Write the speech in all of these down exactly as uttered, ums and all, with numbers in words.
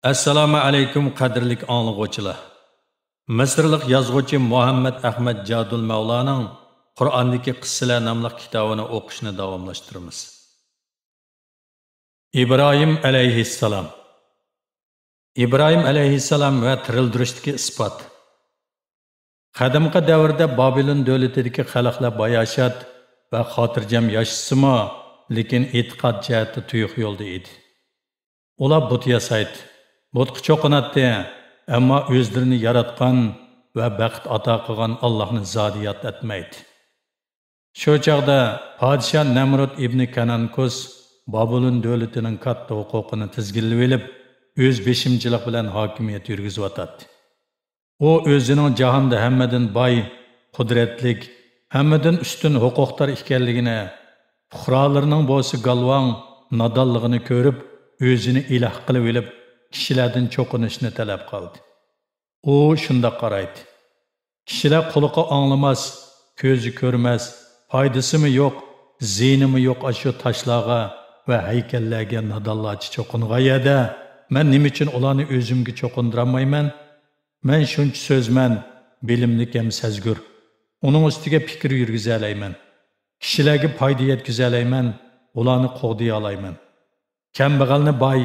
ئەسسالامۇ ئەلەيكۇم، قەدىرلىك ئاڭلىغۇچىلار! مىسىرلىق يازغۇچى مۇھەممەد ئەخمەت جادۇل مەۋلانىڭ قۇرئاندىكى قىسسىلەر ناملىق كىتابىنى ئوقۇشنى داۋاملاشتۇرىمىز. ئىبراھىم ئەلەيھىسسالام. ئىبراھىم ئەلەيھىسسالام ۋە تىرىلدۈرۈشتىكى ئىسپات. قەدىمكى دەۋردە بابىلون دۆلىتىدىكى خەلقلەر باياشات ۋە خاتىرجەم ياشىسىمۇ، لېكىن ئېتىقاد جەھەتتە تۇيۇق يولدا ئىدى. ئۇلار بۇت ياسايتتى، بۇتقا چوقۇناتتى، ئەمما ئۆزلىرىنى ياراتقان ۋە بەخت ئاتا قىلغان ئاللاھنى زادى ياد ئەتمەيتتى. شۇ چاغدا پادىشاھ نەمرۇت ئىبنى كانانكۇس بابۇلون دۆلىتىنىڭ كاتتا ھوقۇقىنى تىزگىنلىۋېلىپ، ئۆز بېشىمچىلىق بىلەن ھاكىمىيەت يۈرگۈزۈۋاتاتتى. ئۇ ئۆزىنىڭ جاھاندا ھەممىدىن باي، قۇدرەتلىك، ھەممىدىن ئۈستۈن ھوقۇقدار ئىكەنلىكىنى، پۇقرالىرىنىڭ بولسا گالۋاڭ، نادانلىقىنى كۆرۈپ، ئۆزىنى ئىلاھ قىلىۋېلىپ، كىشىلەردىن چوقۇنۇشنى تەلەپ قىلدى. ئۇ شۇنداق قارايتتى. كىشىلەر قۇلىقى ئاڭلىماس، كۆزى كۆرمەس، پايدىسىمۇ يوق، زىيىنىمۇ يوق ئاشۇ تاشلارغا ۋە ھەيكەللەرگە نادانلارچە چوقۇنغان يەردە، مەن نېمە ئۈچۈن ئۇلارنى ئۆزۈمگە چوقۇندۇرالمايمەن؟ مەن شۇنچە سۆزمەن، بىلىملىك ھەم سەزگۈر. ئۇنىڭ ئۈستىگە پىكىر يۈرگۈزەلەيمەن. كىشىلەرگە پايدا يەتكۈزەلەيمەن، ئۇلارنى قوغدىيالايمەن. كەمبەغەلنى باي،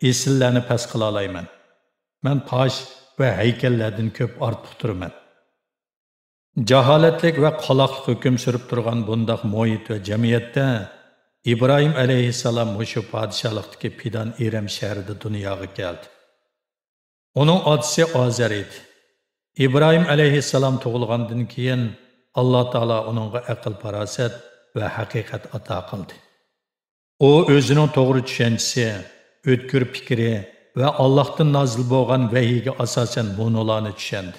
ئېسىللەرنى پەس قىلالايمەن. مەن تاش ۋە ھەيكەللەردىن كۆپ ئارتۇق تۇرىمەن. جاھالەتلىك ۋە قالاقلىق ھۆكۈم سۈرۈپ تۇرغان بۇنداق مۇھىت ۋە جەمئىيەتتە ئىبراھىم ئەلەيھىسسالام مۇشۇ پادىشاھلىقتىكى پىدان ئىرەم شەھىرىدە دۇنياغا كەلدى. ئۇنىڭ ئاتىسى ئازەر ئىدى. ئىبراھىم ئەلەيھىسسالام تۇغۇلغاندىن كېيىن، ئاللا تائالا ئۇنىڭغا ئەقىل-پاراسەت ۋە ھەقىقەت ئاتا قىلدى. ئۇ ئۆزىنىڭ توغرا چۈشەنچىسى، ئۆتكۈر پىكرى ۋە ئاللاھتىن نازىل بولغان ۋەھىيگە ئاساسەن مۇنۇلارنى چۈشەندى.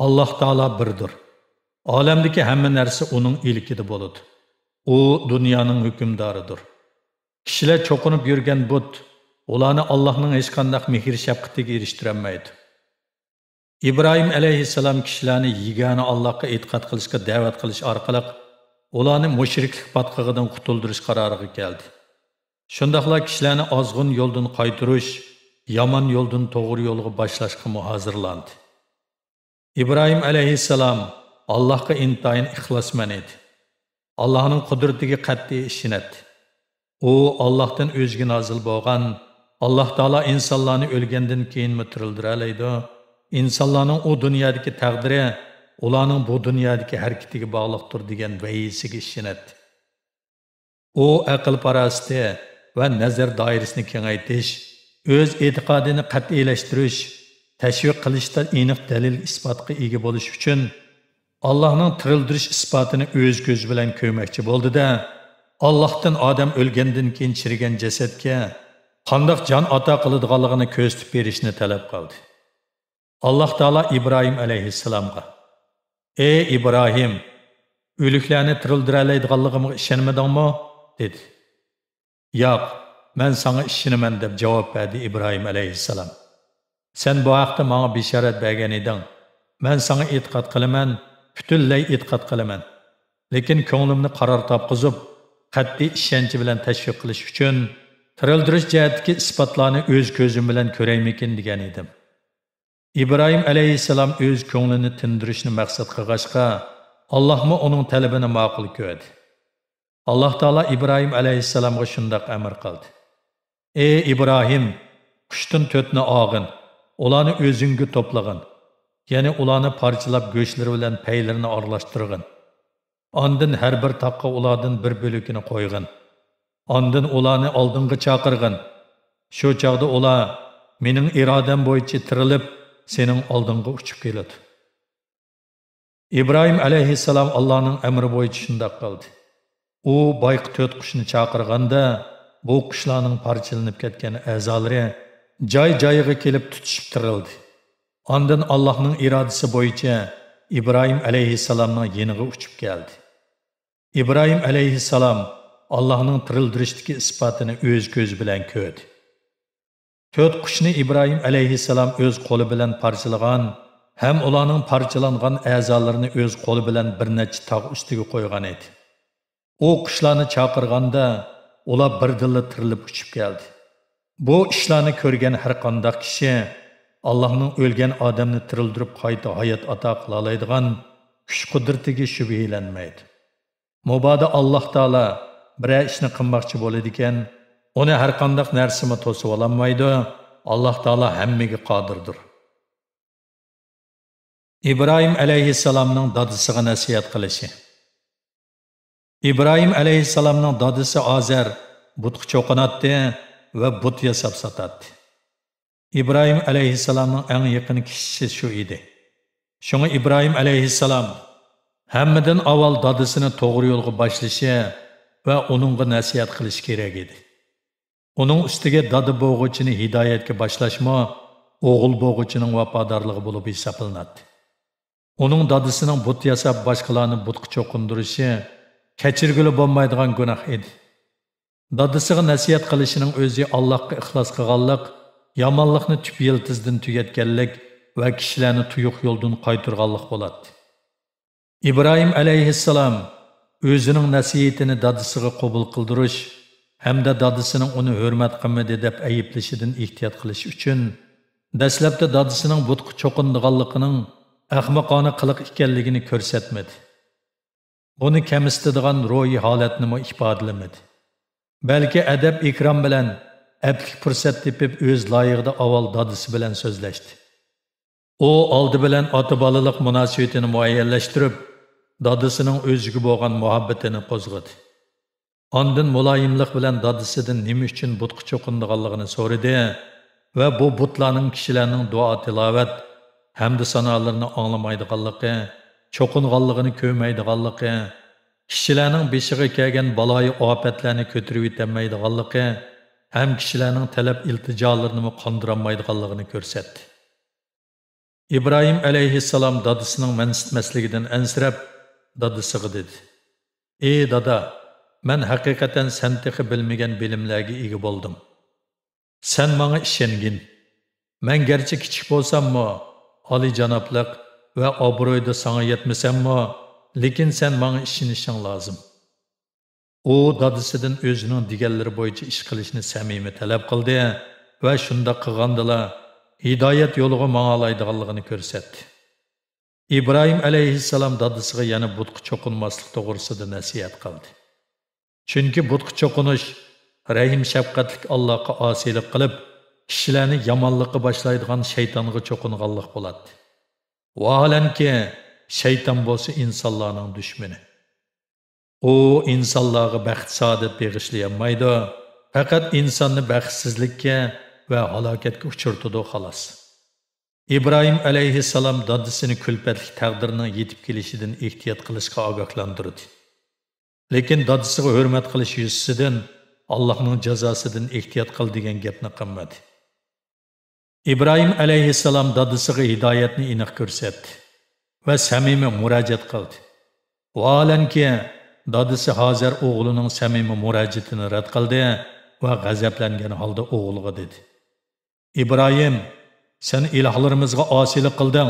ئاللاھ تائالا بىردۇر. ئالەمدىكى ھەممە نەرسە ئۇنىڭ ئىلكىدە بولىدۇ. ئۇ دۇنيانىڭ ھۆكۈمدارىدۇر. كىشىلەر چوقۇنۇپ يۈرگەن بۇت، ئۇلارنى ئاللاھنىڭ ھېچقانداق مېھىر-شەپقىتىگە ئېرىشتۈرەلمەيدۇ. ئىبراھىم ئەلەيھىسسالام كىشىلەرنى يېگانە ئاللاھقا ئېتىقاد قىلىشقا دەۋەت قىلىش ئارقىلىق ئۇلارنى مۇشرىكلىق پاتقىقىدىن قۇتۇلدۇرۇش قارارىغا كەلدى. شۇنداقلا كىشىلەرنى ئازغۇن يولدىن قايتۇرۇش، يامان يولدىن توغرا يولغا باشلاشقىمۇ ھازىرلاندى. ئىبراھىم ئەلەيھىسسالام ئاللاھقا ئىنتايىن ئىخلاسمەن ئىدى. ئاللاھنىڭ قۇدرىتىگە قەتئىي ئىشىنەتتى. ئۇ ئاللاھتىن ئۆزىگە نازىل بولغان، ئاللاھ تائالا ئىنسانلارنى ئۆلگەندىن كېيىنمۇ تىرىلدۈرەلەيدۇ، ئىنسانلارنىڭ ئۇ دۇنيادىكى تەقدىرى ئۇلارنىڭ بۇ دۇنيادىكى ھەرىكىتىگە باغلىقتۇر دېگەن ۋەھىيسىگە ئىشىنەتتى. ئۇ ئەقىل-پاراسىتى ۋە نەزەر دائىرىسىنى كېڭەيتىش، ئۆز ئېتىقادىنى قەتئىيلەشتۈرۈش، تەشۋىق قىلىشتا ئېنىق دەلىل-ئىسپاتقا ئىگە بولۇش ئۈچۈن، ئاللاھنىڭ تىرىلدۈرۈش ئىسپاتىنى ئۆز كۆزى بىلەن كۆرمەكچى بولدى-دە، ئاللاھتىن ئادەم ئۆلگەندىن كېيىن چىرىگەن جەسەتكە قانداق جان ئاتا قىلىدىغانلىقىنى كۆرسىتىپ بېرىشنى تەلەپ قىلدى. ئاللاھ تائالا ئىبراھىم ئەلەيھىسسالامغا، «ئەي ئىبراھىم، ئۆلۈكلەرنى تىرىلدۈرەلەيدىغانلىقىمغا ئىشەنمىدىڭمۇ؟» دېدى. «ياق، مەن ساڭا ئىشىنىمەن» دەپ جاۋاب بەردى ئىبراھىم ئەلەيھىسسالام. «سەن بۇ ھەقتە ماڭا بېشارەت بەرگەن ئىدىڭ. مەن ساڭا ئېتىقاد قىلىمەن، پۈتۈنلەي ئېتىقاد قىلىمەن. لېكىن كۆڭلۈمنى قارار تاپقۇزۇپ، قەتئىي ئىشەنچى بىلەن تەشۋىق قىلىش ئۈچۈن، تىرىلدۈرۈش جەھەتتىكى ئىسپاتلارنى ئۆز كۆزۈم بىلەن كۆرەيمىكىن دېگەن ئىدىم.» ئىبراھىم ئەلەيھىسسالام ئۆز كۆڭلىنى تىندۇرۇشنى مەقسەت قىلغاچقا، ئاللاھمۇ ئۇنىڭ تەلىپىنى ماقۇل كۆردى. ئاللاھ تائالا ئىبراھىم ئەلەيھىسسالامغا شۇنداق ئەمىر قىلدى: «ئەي ئىبراھىم، قۇشتىن تۆتنى ئالغىن، ئۇلارنى ئۆزۈڭگە توپلىغىن، يەنى ئۇلارنى پارچىلاپ گۆشلىرى بىلەن پەيلىرىنى ئارىلاشتۇرغىن. ئاندىن ھەر بىر تاغقا ئۇلاردىن بىر بۆلىكىنى قويغىن. ئاندىن ئۇلارنى ئالدىڭغا چاقىرغىن. شۇ چاغدا ئۇلار مېنىڭ ئىرادەم بويىچە تىرىلىپ، سېنىڭ ئالدىڭغا ئۇچۇپ كېلىدۇ.» ئىبراھىم ئەلەيھىسسالام ئاللانىڭ ئەمرى بويىچە شۇنداق قىلدى. ئۇ بايقى تۆت قۇشنى چاقىرغاندا، بۇ قۇشلارنىڭ پارچىلىنىپ كەتكەن ئەزالىرى جاي-جايىغا كېلىپ تۇتىشىپ تىرىلدى. ئاندىن ئاللاھنىڭ ئىرادىسى بويىچە ئىبراھىم ئەلەيھىسسالامنىڭ يېنىغا ئۇچۇپ كەلدى. ئىبراھىم ئەلەيھىسسالام ئاللاھنىڭ تىرىلدۈرۈشتىكى ئىسپاتىنى ئۆز كۆزى بىلەن كۆردى. تۆت قۇشنى ئىبراھىم ئەلەيھىسسالام ئۆز قولى بىلەن پارچىلىغان ھەم ئۇلارنىڭ پارچىلانغان ئەزالىرىنى ئۆز قولى بىلەن بىر نەچچە تاغ ئۈستىگە قويغان ئىدى. ئۇ قۇشلارنى چاقىرغاندا، ئۇلار بىردىنلا تىرىلىپ ئۇچۇپ كەلدى. بۇ ئىشلارنى كۆرگەن ھەر قانداق كىشى ئاللاھنىڭ ئۆلگەن ئادەمنى تىرىلدۈرۈپ قايتا ھايات ئاتا قىلالايدىغان كۈچ-قۇدرىتىگە شۈبھىلەنمەيدۇ. مۇبادا ئاللاھ تائالا بىرەر ئىشنى قىلماقچى بولىدىكەن، ئۇنى ھەر قانداق نەرسىمۇ توسۇۋالالمايدۇ. ئاللاھ تائالا ھەممىگە قادىردۇر. ئىبراھىم ئەلەيھىسسالامنىڭ دادىسىغا نەسىھەت قىلىشى. ئىبراھىم ئەلەيھىسسالامنىڭ دادىسى ئازەر بۇتقا چوقۇناتتى ۋە بۇت ياساپ ساتاتتى. ئىبراھىم ئەلەيھىسسالامنىڭ ئەڭ يېقىن كىشىسى شۇ ئىدى. شۇڭا ئىبراھىم ئەلەيھىسسالام ھەممىدىن ئاۋۋال دادىسىنى توغرا يولغا باشلىشى ۋە ئۇنىڭغا نەسىھەت قىلىشى كېرەك ئىدى. ئۇنىڭ ئۈستىگە دادا بوغۇچىنى ھىدايەتكە باشلاشمۇ ئوغۇل بوغۇچىنىڭ ۋاپادارلىقى بولۇپ ھېسابلىناتتى. ئۇنىڭ دادىسىنىڭ بۇت ياساپ، باشقىلارنى بۇتقا چوقۇندۇرۇشى كەچۈرگىلى بولمايدىغان گۇناھ ئىدى. دادىسىغا نەسىھەت قىلىشىنىڭ ئۆزى ئاللاھقا ئىخلاس قىلغانلىق، يامانلىقنى تۈپ يىلتىزىدىن تۈگەتكەنلىك ۋە كىشىلەرنى تۇيۇق يولدىن قايتۇرغانلىق بولاتتى. ئىبراھىم ئەلەيھىسسالام ئۆزىنىڭ نەسىھىتىنى دادىسىغا قوبۇل قىلدۇرۇش ھەمدە دادىسىنىڭ ئۇنى ھۆرمەت قىلمىدى دەپ ئەيىبلىشىدىن ئېھتىيات قىلىش ئۈچۈن، دەسلەپتە دادىسىنىڭ بۇتقا چوقۇنىدىغانلىقىنىڭ ئەخمىقانە قىلىق ئىكەنلىكىنى كۆرسەتمىدى. بۇنى كەمسىتىدىغان روھىي ھالەتنىمۇ ئىپادىلىمىدى. بەلكى ئەدەپ-ئىكرام بىلەن ئەپلىك پۇرسەت تېپىپ، ئۆز لايىقىدا ئاۋۋال دادىسى بىلەن سۆزلەشتى. ئۇ ئالدى بىلەن ئاتا-بالىلىق مۇناسىۋىتىنى مۇئەييەنلەشتۈرۈپ، دادىسىنىڭ ئۆزىگە بولغان مۇھەببىتىنى قوزغىدى. ئاندىن مۇلايىملىق بىلەن دادىسىدىن نېمە ئۈچۈن بۇتقا چوقۇنىدىغانلىقىنى سورىدى ۋە بۇ بۇتلارنىڭ كىشىلەرنىڭ دۇئا-تىلاۋەت، ھەمدۇ-سانالىرىنى ئاڭلىمايدىغانلىقى، چوقۇنغانلىقىنى كۆرمەيدىغانلىقى، كىشىلەرنىڭ بېشىغا كەلگەن بالايىئاپەتلەرنى كۆتۈرۈۋېتەلمەيدىغانلىقى ھەم كىشىلەرنىڭ تەلەپ-ئىلتىجالىرىنىمۇ قاندۇرالمايدىغانلىقىنى كۆرسەتتى. ئىبراھىم ئەلەيھىسسالام دادىسىنىڭ مەنسىتمەسلىكىدىن ئەنسىرەپ، دادىسىغا دېدى: «ئى دادا، مەن ھەقىقەتەن سەن تېخى بىلمىگەن بىلىملەرگە ئىگە بولدۇم. سەن ماڭا ئىشەنگىن. مەن گەرچە كىچىك بولساممۇ، ئالىيجانابلىق ۋە ئابرۇيدا ساڭا يەتمىسەممۇ، لېكىن سەن ماڭا ئىشىنىشىڭ لازىم.» ئۇ دادىسىدىن ئۆزىنىڭ دېگەنلىرى بويىچە ئىش قىلىشنى سەمىمىي تەلەپ قىلدى ۋە شۇنداق قىلغاندىلا، ھىدايەت يولىغا ماڭالايدىغانلىقىنى كۆرسەتتى. ئىبراھىم ئەلەيھىسسالام دادىسىغا يەنە بۇتقا چوقۇنماسلىق توغرىسىدا نەسىھەت قىلدى. چۈنكى بۇتقا چوقۇنۇش رەھىم-شەپقەتلىك ئاللاغا ئاسىيلىق قىلىپ، كىشىلەرنى يامانلىققا باشلايدىغان شەيتانغا چوقۇنغانلىق بولاتتى. ۋاھالەنكى، شەيتان بولسا ئىنسانلارنىڭ دۈشمىنى. ئۇ ئىنسانلارغا بەخت-سائادەت بېغىشلىيالمايدۇ، پەقەت ئىنساننى بەختسىزلىككە ۋە ھالاكەتكە ئۇچرىتىدۇ، خالاس. ئىبراھىم ئەلەيھىسسالام دادىسىنى كۈلپەتلىك تەقدىرنىڭ يېتىپ كېلىشىدىن ئېھتىيات قىلىشقا ئاگاھلاندۇردى. لېكىن دادىسىغا ھۆرمەت قىلىش يۈزىسىدىن «ئاللاھنىڭ جازاسىدىن ئېھتىيات قىل» دېگەن گەپنى قىلمىدى. ئىبراھىم ئەلەيھىسسالام دادىسىغا ھىدايەتنى ئېنىق كۆرسەتتى ۋە سەمىمىي مۇراجىئەت قىلدى. ۋاھالەنكى، دادىسى ھازەر ئوغلىنىڭ سەمىمىي مۇراجىئىتىنى رەت قىلدى ۋە غەزەپلەنگەن ھالدا ئوغلىغا دېدى: «ئىبراھىم، سەن ئىلاھلىرىمىزغا ئاسىيلىق قىلدىڭ.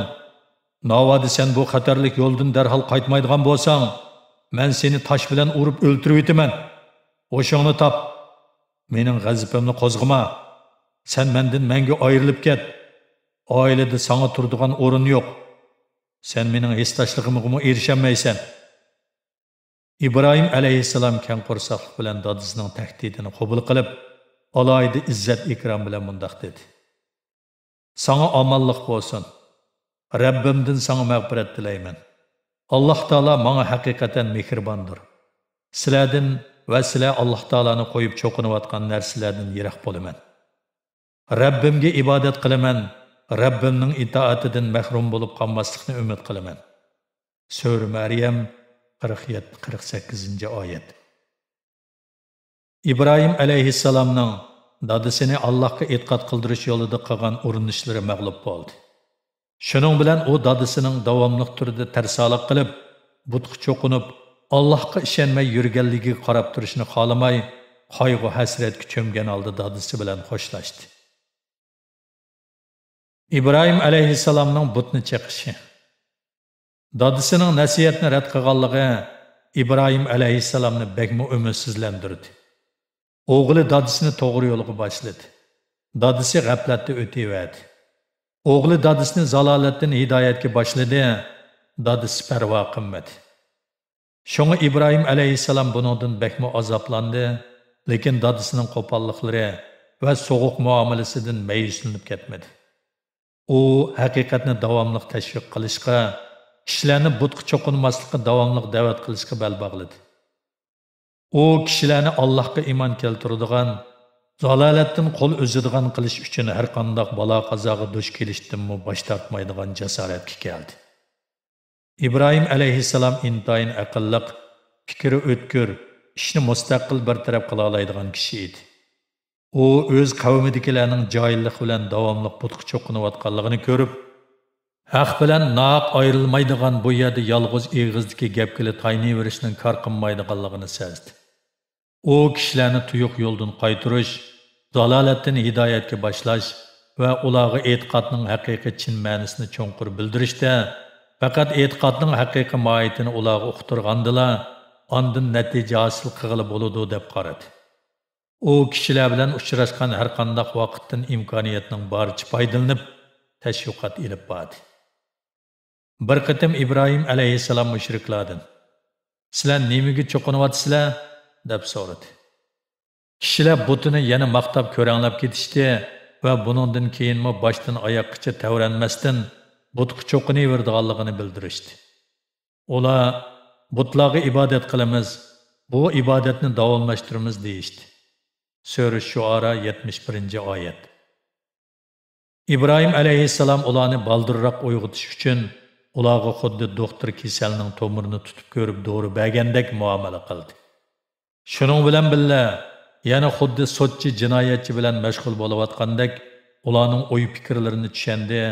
ناۋادا سەن بۇ خەتەرلىك يولدىن دەرھال قايتمايدىغان بولساڭ، مەن سېنى تاش بىلەن ئۇرۇپ ئۆلتۈرۈۋېتىمەن. ھوشۇڭنى تاپ. مېنىڭ غەزىپىمنى قوزغىما. سەن مەندىن مەڭگۈ ئايرىلىپ كەت. ئائىلىدە ساڭا تۇرىدىغان ئورۇن يوق. سەن مېنىڭ ھېسداشلىقىمغىمۇ ئېرىشەلمەيسەن.» ئىبراھىم ئەلەيھىسسالام كەڭ قورساقلىق بىلەن دادىسىنىڭ تەھدىتىنى قوبۇل قىلىپ، ئالاھىدە ئىززەت-ئىكرام بىلەن مۇنداق دېدى: «ساڭا ئامانلىق بولسۇن. رەببىمدىن ساڭا مەغپىرەت تىلەيمەن. ئاللاھ تائالا ماڭا ھەقىقەتەن مېھرىباندۇر. سىلەردىن ۋە سىلەر ئاللاھ تائالانى قويۇپ چوقۇنۇۋاتقان نەرسىلەردىن يىراق بولىمەن. رەببىمگە ئىبادەت قىلىمەن، رەببىمنىڭ ئىتائىتىدىن مەھرۇم بولۇپ قالماسلىقنى ئۈمىد قىلىمەن.» سۈرە مەريەم، قىرىق يەتتە، قىرىق سەككىزىنچى ئايەت. ئىبراھىم ئەلەيھىسسالامنىڭ دادىسىنى ئاللاھقا ئېتىقاد قىلدۇرۇش يولىدا قىلغان ئۇرۇنۇشلىرى مەغلۇپ بولدى. شۇنىڭ بىلەن ئۇ دادىسىنىڭ داۋاملىق تۈردە تەرسالىق قىلىپ، بۇتقا چوقۇنۇپ، ئاللاھقا ئىشەنمەي يۈرگەنلىكىگە قاراپ تۇرۇشنى خالىماي، قايغۇ-ھەسرەتكە چۆمگەن ھالدا دادىسى بىلەن خوشلاشتى. ئىبراھىم ئەلەيھىسسالامنىڭ بۇتنى چېقىشى. دادىسىنىڭ نەسىھەتنى رەت قىلغانلىقى ئىبراھىم ئەلەيھىسسالامنى بەكمۇ ئۈمىدسىزلەندۈردى. ئوغلى دادىسىنى توغرا يولغا باشلىدى. دادىسى غەپلەتتە ئۆتۈۋەردى. ئوغلى دادىسىنى زالالەتتىن ھىدايەتكە باشلىدى، دادىسى پەرۋا قىلمىدى. شۇڭا ئىبراھىم ئەلەيھىسسالام بۇنىڭدىن بەكمۇ ئازابلاندى، لېكىن دادىسىنىڭ قوپاللىقلىرى ۋە سوغۇق مۇئامىلىسىدىن مەيۈسلىنىپ كەتمىدى. ئۇ ھەقىقەتنى داۋاملىق تەشۋىق قىلىشقا، كىشىلەرنى بۇتقا چوقۇنماسلىققا داۋاملىق دەۋەت قىلىشقا بەل باغلىدى. ئۇ كىشىلەرنى ئاللاھقا ئىمان كەلتۈرىدىغان، زالالەتتىن قول ئۈزىدىغان قىلىش ئۈچۈن ھەرقانداق بالا-قازاغا دۇچ كېلىشتىنمۇ باش تارتمايدىغان جاسارەتكە كەلدى. ئىبراھىم ئەلەيھىسسالام ئىنتايىن ئەقىللىق، پىكرى ئۆتكۈر، ئىشنى مۇستەقىل بىر تەرەپ قىلالايدىغان كىشى ئىدى. ئۇ ئۆز قەۋمىدىكىلەرنىڭ جاھىللىق بىلەن داۋاملىق بۇتقا چوقۇنۇۋاتقانلىقىنى كۆرۈپ، ھەق بىلەن ناھەق ئايرىلمايدىغان بۇ يەردە يالغۇز ئېغىزدىكى گەپكىلا تايىنىۋېرىشنىڭ كار قىلمايدىغانلىقىنى سەزدى. ئۇ كىشىلەرنى تۇيۇق يولدىن قايتۇرۇش، زالالەتتىن ھىدايەتكە باشلاش ۋە ئۇلارغا ئېتىقادنىڭ ھەقىقىي چىن مەنىسىنى چوڭقۇر بىلدۈرۈشتە، پەقەت ئېتىقادنىڭ ھەقىقىي ماھىيىتىنى ئۇلارغا ئۇقتۇرغاندىلا، ئاندىن نەتىجە ھاسىل قىلغىلى بولىدۇ، دەپ قارىدى. ئۇ كىشىلەر بىلەن ئۇچراشقان ھەرقانداق ۋاقىتتىن ئىمكانىيەتنىڭ بارىچە پايدىلىنىپ، تەشۋىقات ئېلىپ باردى. بىر قېتىم ئىبراھىم ئەلەيھىسسالام مۇشرىكلاردىن، «سىلەر نېمىگە چوقۇنۇۋاتىسىلەر؟» دەپ سورىدى. كىشىلەر بۇتىنى يەنە ماختاپ كۆرەڭلەپ كېتىشتى ۋە بۇنىڭدىن كېيىنمۇ باشتىن ئاياققىچە تەۋرەنمەستىن بۇتقا چوقۇنۇۋېرىدىغانلىقىنى بىلدۈرۈشتى. ئۇلار، «بۇتلارغا ئىبادەت قىلىمىز، بۇ ئىبادەتنى داۋاملاشتۇرىمىز» دېيىشتى. سۈرە شۇئارا، يەتمىش بىرىنچى ئايەت. ئىبراھىم ئەلەيھىسسالام ئۇلارنى بالدۇرراق ئويغىتىش ئۈچۈن، ئۇلارغا خۇددى دوختۇر كېسەلنىڭ تومۇرىنى تۇتۇپ كۆرۈپ دورا بەرگەندەك مۇئامىلە قىلدى. شۇنىڭ بىلەن بىللە، يەنە خۇددى سوتچى جىنايەتچى بىلەن مەشغۇل بولۇۋاتقاندەك، ئۇلارنىڭ ئوي-پىكىرلىرىنى چۈشەندى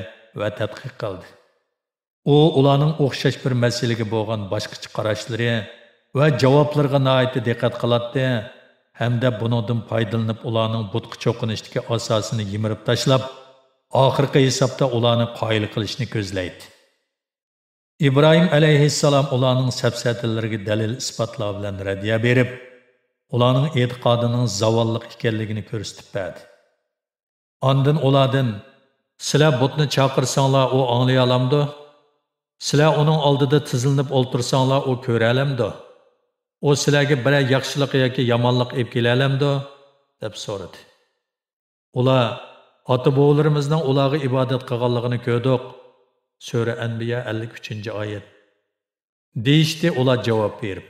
ۋە تەتقىق قىلدى. ئۇ ئۇلارنىڭ ئوخشاش بىر مەسىلىگە بولغان باشقىچە قاراشلىرى ۋە جاۋابلىرىغا ناھايىتى دىققەت قىلاتتى ھەمدە بۇنىڭدىن پايدىلىنىپ، ئۇلارنىڭ بۇتقا چوقۇنۇشتىكى ئاساسىنى يىمىرىپ تاشلاپ، ئاخىرقى ھېسابتا ئۇلارنى قايىل قىلىشنى كۆزلەيتتى. ئىبراھىم ئەلەيھىسسالام ئۇلارنىڭ سەپسەتىلىرىگە دەلىل-ئىسپاتلار بىلەن رەددىيە بېرىپ، ئۇلارنىڭ ئېتىقادىنىڭ زاۋاللىق ئىكەنلىكىنى كۆرسىتىپ بەردى. ئاندىن ئۇلاردىن، «سىلەر بۇتنى چاقىرساڭلار، ئۇ ئاڭلىيالامدۇ؟ سىلەر ئۇنىڭ ئالدىدا تىزلىنىپ ئولتۇرساڭلار، ئۇ كۆرەلەمدۇ؟ ئۇ سىلەرگە بىرەر ياخشىلىق ياكى يامانلىق ئېلىپ كېلەلەمدۇ؟» دەپ سورىدى. ئۇلار، «ئاتا-بوۋىلىرىمىزنىڭ ئۇلارغا ئىبادەت قىلغانلىقىنى كۆردۇق.» سۈرە ئەنبىيا، ئەللىك ئۈچىنچى ئايەت. دېيىشتى ئۇلار جاۋاب بېرىپ.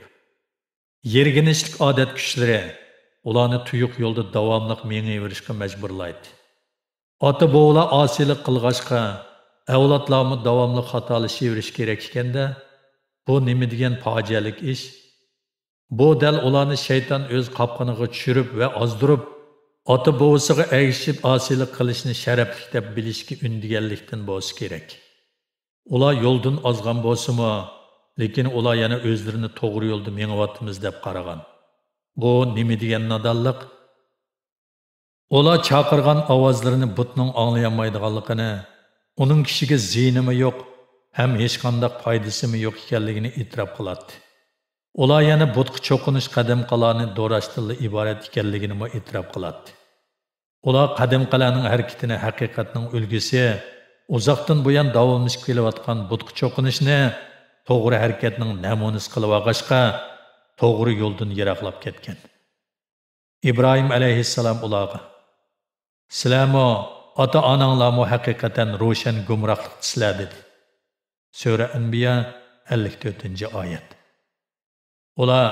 يىرگىنچلىك ئادەت كۈچلىرى ئۇلارنى تۇيۇق يولدا داۋاملىق مېڭىۋېرىشقا مەجبۇرلايتتى. ئاتا-بوۋىلار ئاسىيلىق قىلغاچقا، ئەۋلادلارمۇ داۋاملىق خاتالىشىۋېرىشى كېرەك ئىكەندە، بۇ نېمە دېگەن پاجىئەلىك ئىش؟ بۇ دەل ئۇلارنى شەيتان ئۆز قاپقىنىغا چۈشۈرۈپ ۋە ئازدۇرۇپ، ئاتا-بوۋىسىغا ئەگىشىپ ئاسىيلىق قىلىشنى شەرەپلىك دەپ بىلىشكە ئۈندىگەنلىكتىن بولسا كېرەك. ئۇلار يولدىن ئازغان بولسىمۇ، لېكىن ئۇلار يەنە ئۆزلىرىنى توغرا يولدا مېڭىۋاتىمىز دەپ قارىغان. بۇ نېمە دېگەن نادانلىق؟ ئۇلار چاقىرغان ئاۋازلىرىنى بۇتنىڭ ئاڭلىيالمايدىغانلىقىنى، ئۇنىڭ كىشىگە زىيىنىمۇ يوق ھەم ھېچقانداق پايدىسىمۇ يوق ئىكەنلىكىنى ئېتىراپ قىلاتتى. ئۇلار يەنە بۇتقا چوقۇنۇش قەدىمىقىلارنى دوراشتىنلا ئىبارەت ئىكەنلىكىنىمۇ ئېتىراپ قىلاتتى. ئۇلار قەدىمىقىلەرنىڭ ھەرىكىتىنى ھەقىقەتنىڭ ئۈلگىسى، ئۇزاقتىن بۇيان داۋاملىشىپ كېلىۋاتقان بۇتقا چوقۇنۇشنى توغرا ھەرىكەتنىڭ نەمۇنىسى قىلىۋالغاچقا، توغرا يولدىن يىراقلاپ كەتكەن. ئىبراھىم ئەلەيھىسسالام ئۇلارغا، «سىلەرمۇ، ئاتا-ئاناڭلارمۇ ھەقىقەتەن روشەن گۇمراھلىقتىسىلەر» دېدى. سۈرە ئەنبىيا، ئەللىك تۆتىنچى ئايەت. ئۇلار،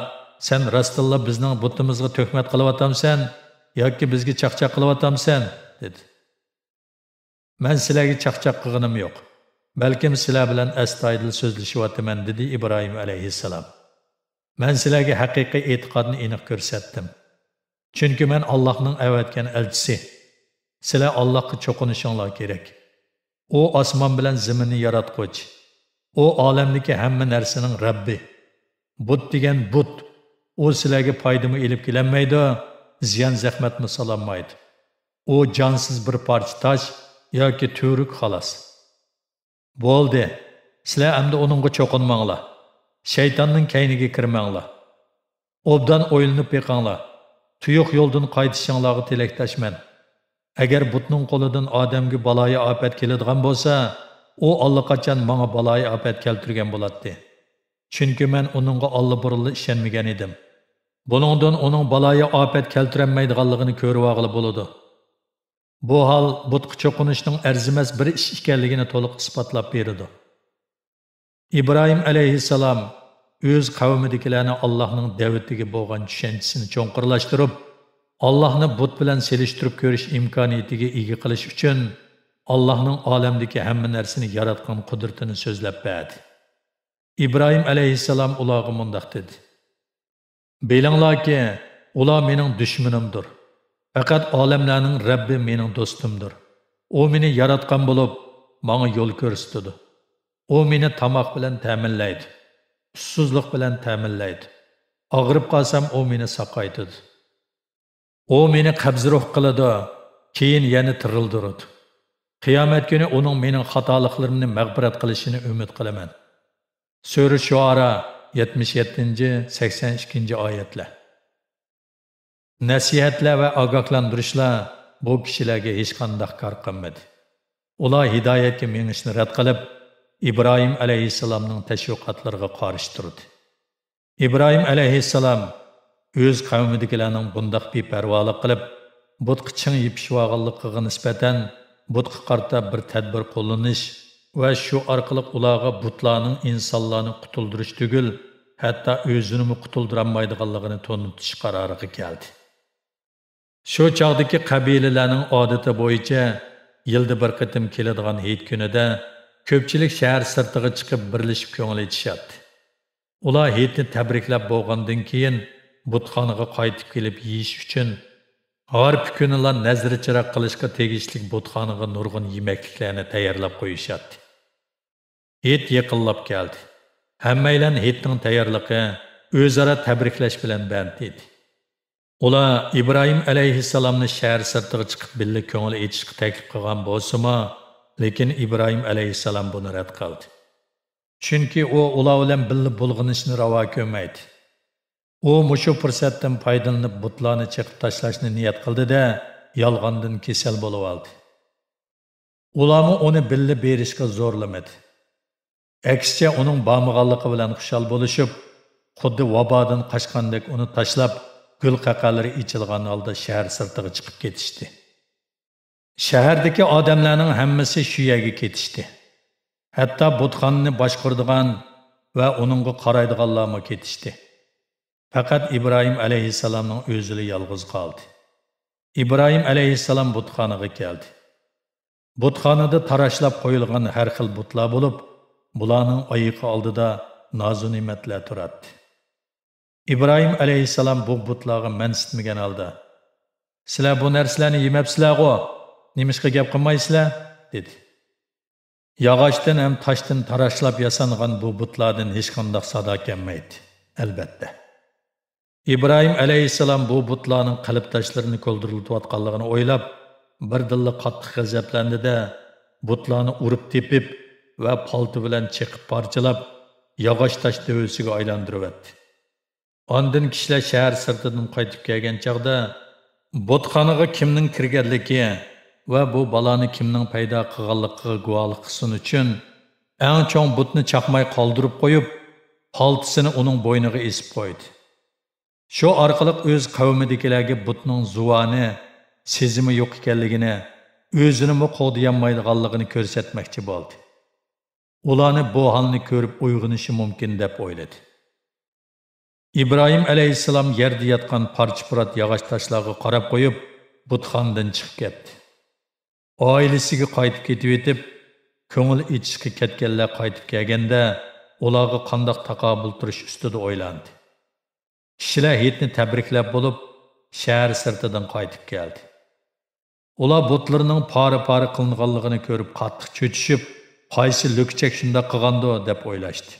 «سەن راستتىنلا بىزنىڭ بۇتىمىزغا تۆھمەت قىلىۋاتامسەن ياكى بىزگە چاقچاق قىلىۋاتامسەن؟» دېدى. «مەن سىلەرگە چاقچاق قىلغىنىم يوق، بەلكىم سىلەر بىلەن ئەستايىدىل سۆزلىشىۋاتىمەن» دېدى ئىبراھىم ئەلەيھىسسالام. «مەن سىلەرگە ھەقىقىي ئېتىقادنى ئېنىق كۆرسەتتىم. چۈنكى مەن ئاللاھنىڭ ئەۋەتكەن ئەلچىسى. سىلەر ئاللاھقا چوقۇنۇشۇڭلار كېرەك. ئۇ ئاسمان بىلەن زېمىننى ياراتقۇچى. ئۇ ئالەمدىكى ھەممە نەرسىنىڭ رەببى. بۇت دېگەن بۇت. ئۇ سىلەرگە پايدىمۇ ئېلىپ كېلەلمەيدۇ، زىيان-زەخمەتمۇ سالالمايدۇ. ئۇ جانسىز بىر پارچە تاش ياكى تۈۋرۈك، خالاس. بولدى، سىلەر ئەمدى ئۇنىڭغا چوقۇنماڭلار. شەيتاننىڭ كەينىگە كىرمەڭلار. ئوبدان ئويلىنىپ بېقىڭلار. تۇيۇق يولدىن قايتىشىڭلارغا تىلەكداشمەن. ئەگەر بۇتنىڭ قولىدىن ئادەمگە بالايىئاپەت كېلىدىغان بولسا، ئۇ ئاللىقاچان ماڭا بالايىئاپەت كەلتۈرگەن بولاتتى. چۈنكى مەن ئۇنىڭغا ئاللىبۇرۇنلا ئىشەنمىگەن ئىدىم. بۇنىڭدىن ئۇنىڭ بالايىئاپەت كەلتۈرەلمەيدىغانلىقىنى كۆرۈۋالغىلى بولىدۇ. بۇ ھال بۇتقا چوقۇنۇشنىڭ ئەرزىمەس بىر ئىش ئىكەنلىكىنى تولۇق ئىسپاتلاپ بېرىدۇ. ئىبراھىم ئەلەيھىسسالام ئۆز قەۋمىدىكىلەرنى ئاللاھنىڭ دەۋىتىگە بولغان چۈشەنچىسىنى چوڭقۇرلاشتۇرۇپ، ئاللاھنى بۇت بىلەن سېلىشتۇرۇپ كۆرۈش ئىمكانىيىتىگە ئىگە قىلىش ئۈچۈن، ئاللاھنىڭ ئالەمدىكى ھەممە نەرسىنى ياراتقان قۇدرىتىنى سۆزلەپ بەردى. ئىبراھىم ئەلەيھىسسالام ئۇلارغا مۇنداق دېدى: بىلىڭلاركى، ئۇلار مېنىڭ دۈشمىنىمدۇر. پەقەت ئالەملەرنىڭ رەببى مېنىڭ دوستۇمدۇر. ئۇ مېنى ياراتقان بولۇپ، ماڭا يول كۆرسىتىدۇ. ئۇ مېنى تاماق بىلەن تەمىنلەيدۇ. ئۇسسۇزلۇق بىلەن تەمىنلەيدۇ. ئاغرىپ قالسام، ئۇ مېنى ساقايتىدۇ. ئۇ مېنى قەبزى روھ قىلىدۇ، كېيىن يەنە تىرىلدۈرىدۇ. قىيامەت كۈنى ئۇنىڭ مېنىڭ خاتالىقلىرىمنى مەغپىرەت قىلىشىنى ئۈمىد قىلىمەن. سۈرە شۇئارا، يەتمىش يەتتىنچى، سەكسەن ئىككىنچى ئايەتلەر. نەسىھەتلەر ۋە ئاگاھلاندۇرۇشلار بۇ كىشىلەرگە ھېچقانداق كار قىلمىدى. ئۇلار ھىدايەتكە مېڭىشنى رەت قىلىپ، ئىبراھىم ئەلەيھىسسالامنىڭ تەشۋىقاتلىرىغا قارشى تۇردى. ئىبراھىم ئەلەيھىسسالام ئۆز قەۋمىدىكىلەرنىڭ بۇنداق بىپەرۋالىق قىلىپ، بۇتقا چىڭ يېپىشىۋالغانلىقىغا نىسبەتەن، بۇتقا قارىتا بىر تەدبىر قوللىنىش ۋە شۇ ئارقىلىق ئۇلارغا بۇتلارنىڭ ئىنسانلارنى قۇتۇلدۇرۇش تۈگۈل، ھەتتا ئۆزىنىمۇ قۇتۇلدۇرالمايدىغانلىقىنى تونۇتۇش قارارىغا كەلدى. شۇ چاغدىكى قەبىلىلەرنىڭ ئادىتى بويىچە، يىلدا بىر قېتىم كېلىدىغان ھېيت كۈنىدە كۆپچىلىك شەھەر سىرتىغا چىقىپ بىرلىشىپ كۆڭۈل ئېچىشاتتى. ئۇلار ھېيتنى تەبرىكلەپ بولغاندىن كېيىن، بۇتخانىغا قايتىپ كېلىپ يېيىش ئۈچۈن، ھارپا كۈنىلا نەزىر چىراغ قىلىشقا تېگىشلىك بۇتخانىغا نۇرغۇن يېمەكلىكلەرنى تەييارلاپ قويۇشاتتى. ھېيت يېقىنلاپ كەلدى. ھەممەيلەن ھېيتنىڭ تەييارلىقى، ئۆزئارا تەبرىكلەش بىلەن بەند ئىدى. ئۇلار ئىبراھىم ئەلەيھىسسالامنى شەھەر سىرتىغا چىقىپ بىللە كۆڭۈل ئېچىشقا تەكلىپ قىلغان بولسىمۇ، لېكىن ئىبراھىم ئەلەيھىسسالام بۇنى رەت قىلدى. چۈنكى ئۇ ئۇلار بىلەن بىللە بۇلغىنىشنى راۋا كۆرمەيتتى. ئۇ مۇشۇ پۇرسەتتىن پايدىلىنىپ بۇتلارنى چېقىپ تاشلاشنى نىيەت قىلدى-دە، يالغاندىن كېسەل بولۇۋالدى. ئۇلارمۇ ئۇنى بىللە بېرىشقا زورلىمىدى. ئەكسىچە ئۇنىڭ بارمىغانلىقى بىلەن خۇشال بولۇشۇپ، خۇددى ۋابادىن قاچقاندەك ئۇنى تاشلاپ، گۈل قەقەلىرى ئېچىلغان ھالدا شەھەر سىرتىغا چىقىپ كېتىشتى. شەھەردىكى ئادەملەرنىڭ ھەممىسى شۇ يەرگە كېتىشتى. ھەتتا بۇتخانىنى باشقۇرىدىغان ۋە ئۇنىڭغا قارايدىغانلارمۇ كېتىشتى. پەقەت ئىبراھىم ئەلەيھىسسالامنىڭ ئۆزىلا يالغۇز قالدى. ئىبراھىم ئەلەيھىسسالام بۇتخانىغا كەلدى. بۇتخانىدا تاراشلاپ قويۇلغان ھەر خىل بۇتلار بولۇپ، بۇلارنىڭ ئايىقى ئالدىدا نازۇنېمەتلەر تۇراتتى. ئىبراھىم ئەلەيھىسسالام بۇ بۇتلارغا مەنسىتمىگەن ھالدا، سىلەر بۇ نەرسىلەرنى يېمەپسىلەرغۇ، نېمىشقا گەپ قىلمايسىلەر؟ دېدى. ياغاچتىن ھەم تاشتىن تاراشلاپ ياسانغان بۇ بۇتلاردىن ھېچقانداق سادا كەلمەيتتى، ئەلۋەتتە. ئىبراھىم ئەلەيھىسسالام بۇ بۇتلارنىڭ قەلبتاشلىرىنى كولدۇرلىتىۋاتقانلىقىنى ئويلاپ، بىردىنلا قاتتىق غەزەپلەندى-دە، بۇتلارنى ئۇرۇپ تېپىپ ۋە پالتا بىلەن چېقىپ پارچىلاپ، ياغاچ تاش دۆۋىسىگە ئايلاندۇرۇۋەتتى. ئاندىن كىشىلەر شەھەر سىرتىدىن قايتىپ كەلگەن چاغدا، بۇتخانىغا كىمنىڭ كىرگەنلىكى ۋە بۇ بالانى كىمنىڭ پەيدا قىلغانلىقىغا گۇۋاھلىق قىلسۇن ئۈچۈن، ئەڭ چوڭ بۇتنى چاقماي قالدۇرۇپ قويۇپ، پالتىسىنى ئۇنىڭ بوينىغا ئېسىپ قويدى. شۇ ئارقىلىق ئۆز قەۋمىدىكىلەرگە بۇتنىڭ زۇۋانى، سېزىمى يوق ئىكەنلىكىنى، ئۆزىنىمۇ قوغدىيالمايدىغانلىقىنى كۆرسەتمەكچى بولدى. ئۇلارنى بۇ ھالنى كۆرۈپ ئويغىنىشى مۇمكىن دەپ ئويلىدى. ئىبراھىم ئەلەيھىسسالام يەردە ياتقان پارچە-پۇرات ياغاچ تاشلارغا قاراپ قويۇپ، بۇتخانىدىن چىقىپ كەتتى. ئائىلىسىگە قايتىپ كېتىۋېتىپ، كۆڭۈل ئېچىشقا كەتكەنلەر قايتىپ كەلگەندە، ئۇلارغا قانداق تاقابىل تۇرۇش ئۈستىدە ئويلاندى. كىشىلەر ھېيتنى تەبرىكلەپ بولۇپ، شەھەر سىرتىدىن قايتىپ كەلدى. ئۇلار بۇتلىرىنىڭ پارە-پارە قىلىنغانلىقىنى كۆرۈپ قاتتىق چۆچۈشۈپ، قايسى لۆكچەك شۇنداق قىلغاندۇ دەپ ئويلاشتى.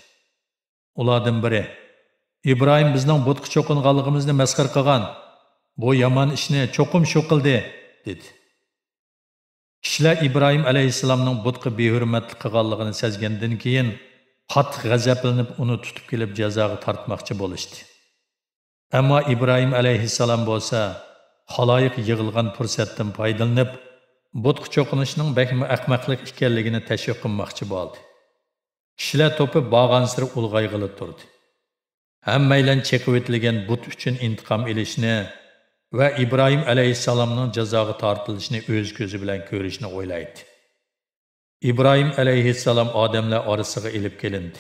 ئۇلاردىن بىرى، ئىبراھىم بىزنىڭ بۇتقا چوقۇنغانلىقىمىزنى مەسخىرە قىلغان، بۇ يامان ئىشنى چوقۇم شۇ قىلدى، دېدى. كىشىلەر ئىبراھىم ئەلەيھىسسالامنىڭ بۇتقا بىھۆرمەتلىك قىلغانلىقىنى سەزگەندىن كېيىن، قاتتىق غەزەپلىنىپ، ئۇنى تۇتۇپ كېلىپ جازاغا تارتماقچى بولۇشتى. ئەمما ئىبراھىم ئەلەيھىسسالام بولسا، خالايىق يىغىلغان پۇرسەتتىن پايدىلىنىپ، بۇتقا چوقۇنۇشنىڭ بەكمۇ ئەخمەقلىق ئىكەنلىكىنى تەشۋىق قىلماقچى بولدى. كىشىلەر توپى بارغانسېرى ئۇلغايغىلى تۇردى. ھەممەيلەن چېقىۋېتىلگەن بۇت ئۈچۈن ئىنتىقام ئېلىشنى ۋە ئىبراھىم ئەلەيھىسسالامنىڭ جازاغا تارتىلىشىنى ئۆز كۆزى بىلەن كۆرۈشنى ئويلايتتى. ئىبراھىم ئەلەيھىسسالام ئادەملەر ئارىسىغا ئېلىپ كېلىندى.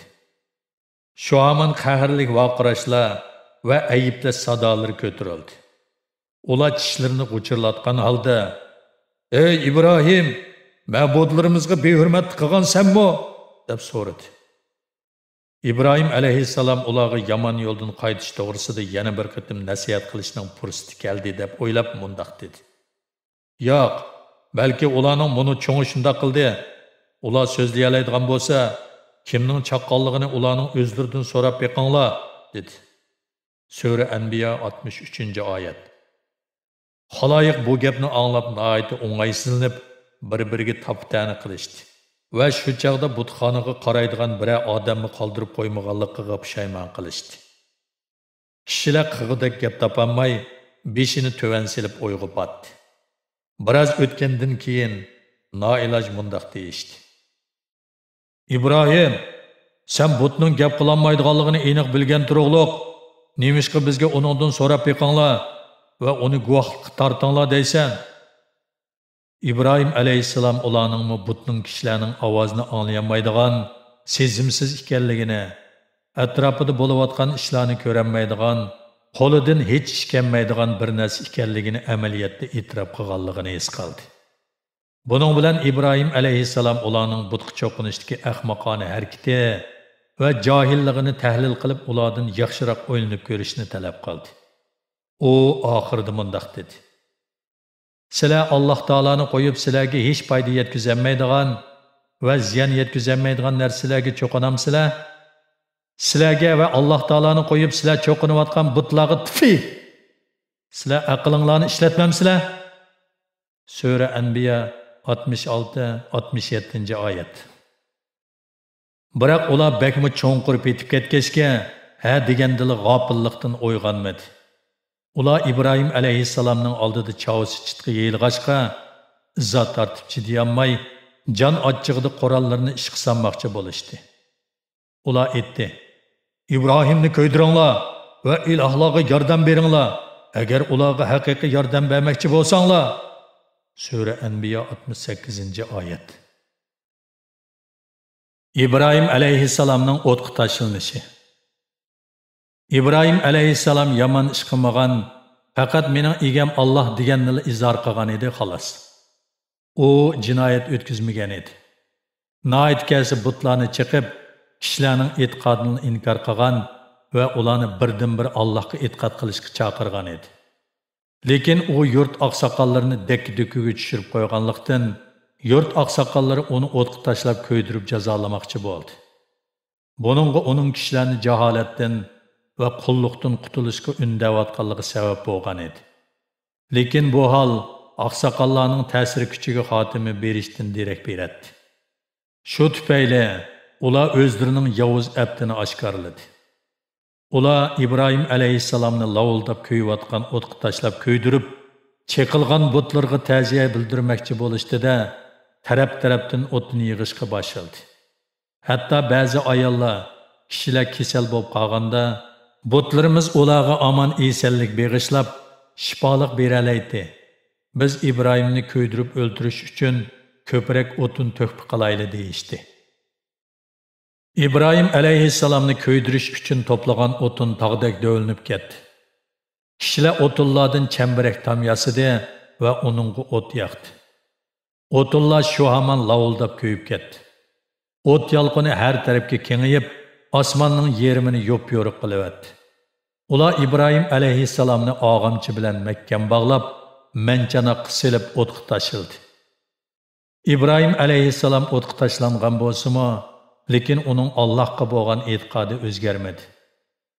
شۇ ھامان قەھەرلىك ۋارقىراشلار ۋە ئەيىبلەش سادالىرى كۆتۈرۈلدى. ئۇلار چىشلىرىنى غۇچۇرلاتقان ھالدا، «ئەي ئىبراھىم، مەبۇدلىرىمىزغا بىھۆرمەتلىك قىلغان سەنمۇ؟» دەپ سورىدى. ئىبراھىم ئەلەيھىسسالام ئۇلارغا يامان يولدىن قايتىش توغرىسىدا يەنە بىر قېتىم نەسىھەت قىلىشنىڭ پۇرسىتى كەلدى دەپ ئويلاپ مۇنداق دېدى، «ياق، بەلكى ئۇلارنىڭ مۇنۇ چوڭى شۇنداق قىلدى. ئۇلار سۆزلىيەلەيدىغان بولسا، كىمنىڭ چاققانلىقىنى ئۇلارنىڭ ئۆزلىرىدىن سوراپ بېقىڭلار» دېدى. سۈرە ئەنبىيا، ئاتمىش ئۈچىنچى ئايەت. خالايىق بۇ گەپنى ئاڭلاپ ناھايىتى ئوڭايسىزلىنىپ، بىر-بىرىگە تاپا-تەنە قىلىشتى ۋە شۇ چاغدا بۇتخانىغا قارايدىغان بىرەر ئادەممۇ قالدۇرۇپ قويمىغانلىقىغا پۇشايمان قىلىشتى. كىشىلەر قىغۇدەك گەپ تاپالماي، بېشىنى تۆۋەن سېلىپ ئويغا پاتتى. بىراز ئۆتكەندىن كېيىن نائىلاج مۇنداق دېيىشتى، «ئىبراھىم، سەن بۇتنىڭ گەپ قىلالمايدىغانلىقىنى ئېنىق بىلگەن تۇرۇقلۇق، نېمىشقا بىزگە ئۇنىڭدىن سوراپ بېقىڭلار ۋە ئۇنى گۇۋاھلىققا تارتىڭلار دەيسەن؟» ئىبراھىم ئەلەيھىسسالام ئۇلارنىڭمۇ بۇتنىڭ كىشىلەرنىڭ ئاۋازىنى ئاڭلىيالمايدىغان، سېزىمسىز ئىكەنلىكىنى، ئەتراپىدا بولۇۋاتقان ئىشلارنى كۆرەلمەيدىغان، قولىدىن ھېچ ئىش كەلمەيدىغان بىر نەرسە ئىكەنلىكىنى ئەمەلىيەتتە ئېتىراپ قىلغانلىقىنى ھېس قىلدى. بۇنىڭ بىلەن ئىبراھىم ئەلەيھىسسالام ئۇلارنىڭ بۇتقا چوقۇنۇشتىكى ئەخمىقانە ھەرىكىتى ۋە جاھىللىقىنى تەھلىل قىلىپ، ئۇلاردىن ياخشىراق ئويلىنىپ كۆرۈشنى تەلەپ قىلدى. ئۇ ئاخىرىدا مۇنداق دېدى، سىلەر ئاللاھ تائالانى قويۇپ، سىلەرگە ھېچ پايدا يەتكۈزەلمەيدىغان ۋە زىيان يەتكۈزەلمەيدىغان نەرسىلەرگە چوقۇنامسىلەر؟ سىلەرگە ۋە ئاللاھ تائالانى قويۇپ، سىلەر چوقۇنۇۋاتقان بۇتلارغا تىفى! سىلەر ئەقلىڭلارنى ئىشلەتمەمسىلەر؟ سۈرە ئەنبىيا، ئاتمىش ئالتە، ئاتمىش يەتتىنچى ئايەت. بىراق ئۇلار بەكمۇ چوڭقۇر پېتىپ كەتكەچكە، ھە دېگەندىلا غاپىللىقتىن ئويغانمىدى. ئۇلار ئىبراھىم ئەلەيھىسسالامنىڭ ئالدىدا چاۋىسى چىتقا يېيىلغاچقا، ئىزا تارتىپ چىدىيالماي، جان ئاچچىقىدا قوراللىرىنى ئىشقا سالماقچى بولۇشتى. ئۇلار ئېيتتى، ئىبراھىمنى كۆيدۈرۈڭلار ۋە ئىلاھلارغا ياردەم بېرىڭلار، ئەگەر ئۇلارغا ھەقىقىي ياردەم بەرمەكچى بولساڭلار. سۈرە ئەنبىيا، ئاتمىش سەككىزىنچى ئايەت. ئىبراھىم ئەلەيھىسسالامنىڭ ئوتقا تاشلىنىشى. ئىبراھىم ئەلەيھىسسالام يامان ئىش قىلمىغان، پەقەت مېنىڭ ئىگەم ئاللاھ دېگەننىلا ئىزھار قىلغان ئىدى، خالاس. ئۇ جىنايەت ئۆتكۈزمىگەن ئىدى. ناھايىتى كەلسە بۇتلارنى چېقىپ، كىشىلەرنىڭ ئېتىقادىنى ئىنكار قىلغان ۋە ئۇلارنى بىردىنبىر ئاللاھقا ئېتىقاد قىلىشقا چاقىرغان ئىدى. لېكىن ئۇ يۇرت ئاقساقاللىرىنى دەككە-دۈككىگە چۈشۈرۈپ قويغانلىقتىن، يۇرت ئاقساقاللىرى ئۇنى ئوتقا تاشلاپ كۆيدۈرۈپ جازالىماقچى بولدى. بۇنىڭغا ئۇنىڭ كىشىلەرنى جاھالەتتىن ۋە قۇللۇقتىن قۇتۇلۇشقا ئۈندەۋاتقانلىقى سەۋەب بولغان ئىدى. لېكىن بۇ ھال ئاقساقاللارنىڭ تەسىر كۈچىگە خاتىمە بېرىشتىن دېرەك بېرەتتى. شۇ تۈپەيلى ئۇلار ئۆزلىرىنىڭ ياۋۇز ئەپتىنى ئاشكارىلىدى. ئۇلار ئىبراھىم ئەلەيھىسسالامنى لاۋۇلداپ كۆيۈۋاتقان ئوتقا تاشلاپ كۆيدۈرۈپ، چېقىلغان بۇتلىرىغا تەزىيە بىلدۈرمەكچى بولۇشتى-دە، تەرەپ-تەرەپتىن ئوتۇن يىغىشقا باشلىدى. ھەتتا بەزى ئاياللار، كىشىلەر كېسەل بولۇپ قالغاندا، بۇتلىرىمىز ئۇلارغا ئامان-ئېسەنلىك بېغىشلاپ، شىپالىق بېرەلەيتتى. بىز ئىبراھىمنى كۆيدۈرۈپ ئۆلتۈرۈش ئۈچۈن كۆپرەك ئوتۇن تۆھپە قىلايلى، دېيىشتى. ئىبراھىم ئەلەيھىسسالامنى كۆيدۈرۈش ئۈچۈن توپلىغان ئوتۇن تاغدەك دۆۋىلىنىپ كەتتى. كىشىلەر ئوتۇنلاردىن چەمبىرەك تام ياسىدى ۋە ئۇنىڭغا ئوت ياقتى. ئوتۇنلار شۇ ھامان لاۋۇلداپ كۆيۈپ كەتتى. ئوت يالقۇنى ھەر تەرەپكە كېڭىيىپ، ئاسماننىڭ يېرىمىنى يوپيورۇق قىلىۋەتتى. ئۇلار ئىبراھىم ئەلەيھىسسالامنى ئاغامچا بىلەن مەھكەم باغلاپ، مەنچاناققا سېلىپ ئوتقا تاشلىدى. ئىبراھىم ئەلەيھىسسالام ئوتقا تاشلانغان بولسىمۇ، لېكىن ئۇنىڭ ئاللاھقا بولغان ئېتىقادى ئۆزگەرمىدى.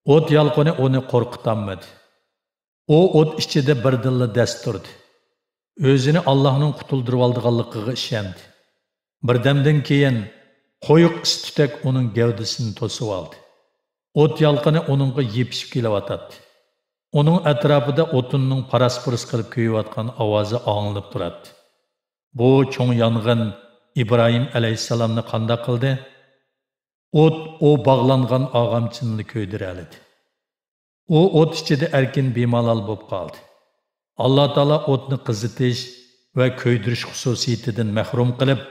ئوت يالقۇنى ئۇنى قورقۇتالمىدى. ئۇ ئوت ئىچىدە بىردىنلا دەس تۇردى. ئۆزىنى ئاللاھنىڭ قۇتۇلدۇرۇۋالىدىغانلىقىغا ئىشەندى. بىردەمدىن كېيىن قويۇق ئىس تۈتەك ئۇنىڭ گەۋدىسىنى توسۇۋالدى. ئوت يالقۇنى ئۇنىڭغا يېپىشىپ كېلىۋاتاتتى. ئۇنىڭ ئەتراپىدا ئوتۇننىڭ پاراس-پۇرۇس قىلىپ كۆيۈۋاتقان ئاۋازى ئاڭلىنىپ تۇراتتى. بۇ چوڭ يانغىن ئىبراھىم ئەلەيھىسسالامنى قانداق قىلدى؟ ئوت ئۇ باغلانغان ئاغامچىنىلا كۆيدۈرەلىدى. ئۇ ئوت ئىچىدە ئەركىن بىمالال بولۇپ قالدى. ئاللا تائالا ئوتنى قىزىتىش ۋە كۆيدۈرۈش خۇسۇسىيىتىدىن مەھرۇم قىلىپ،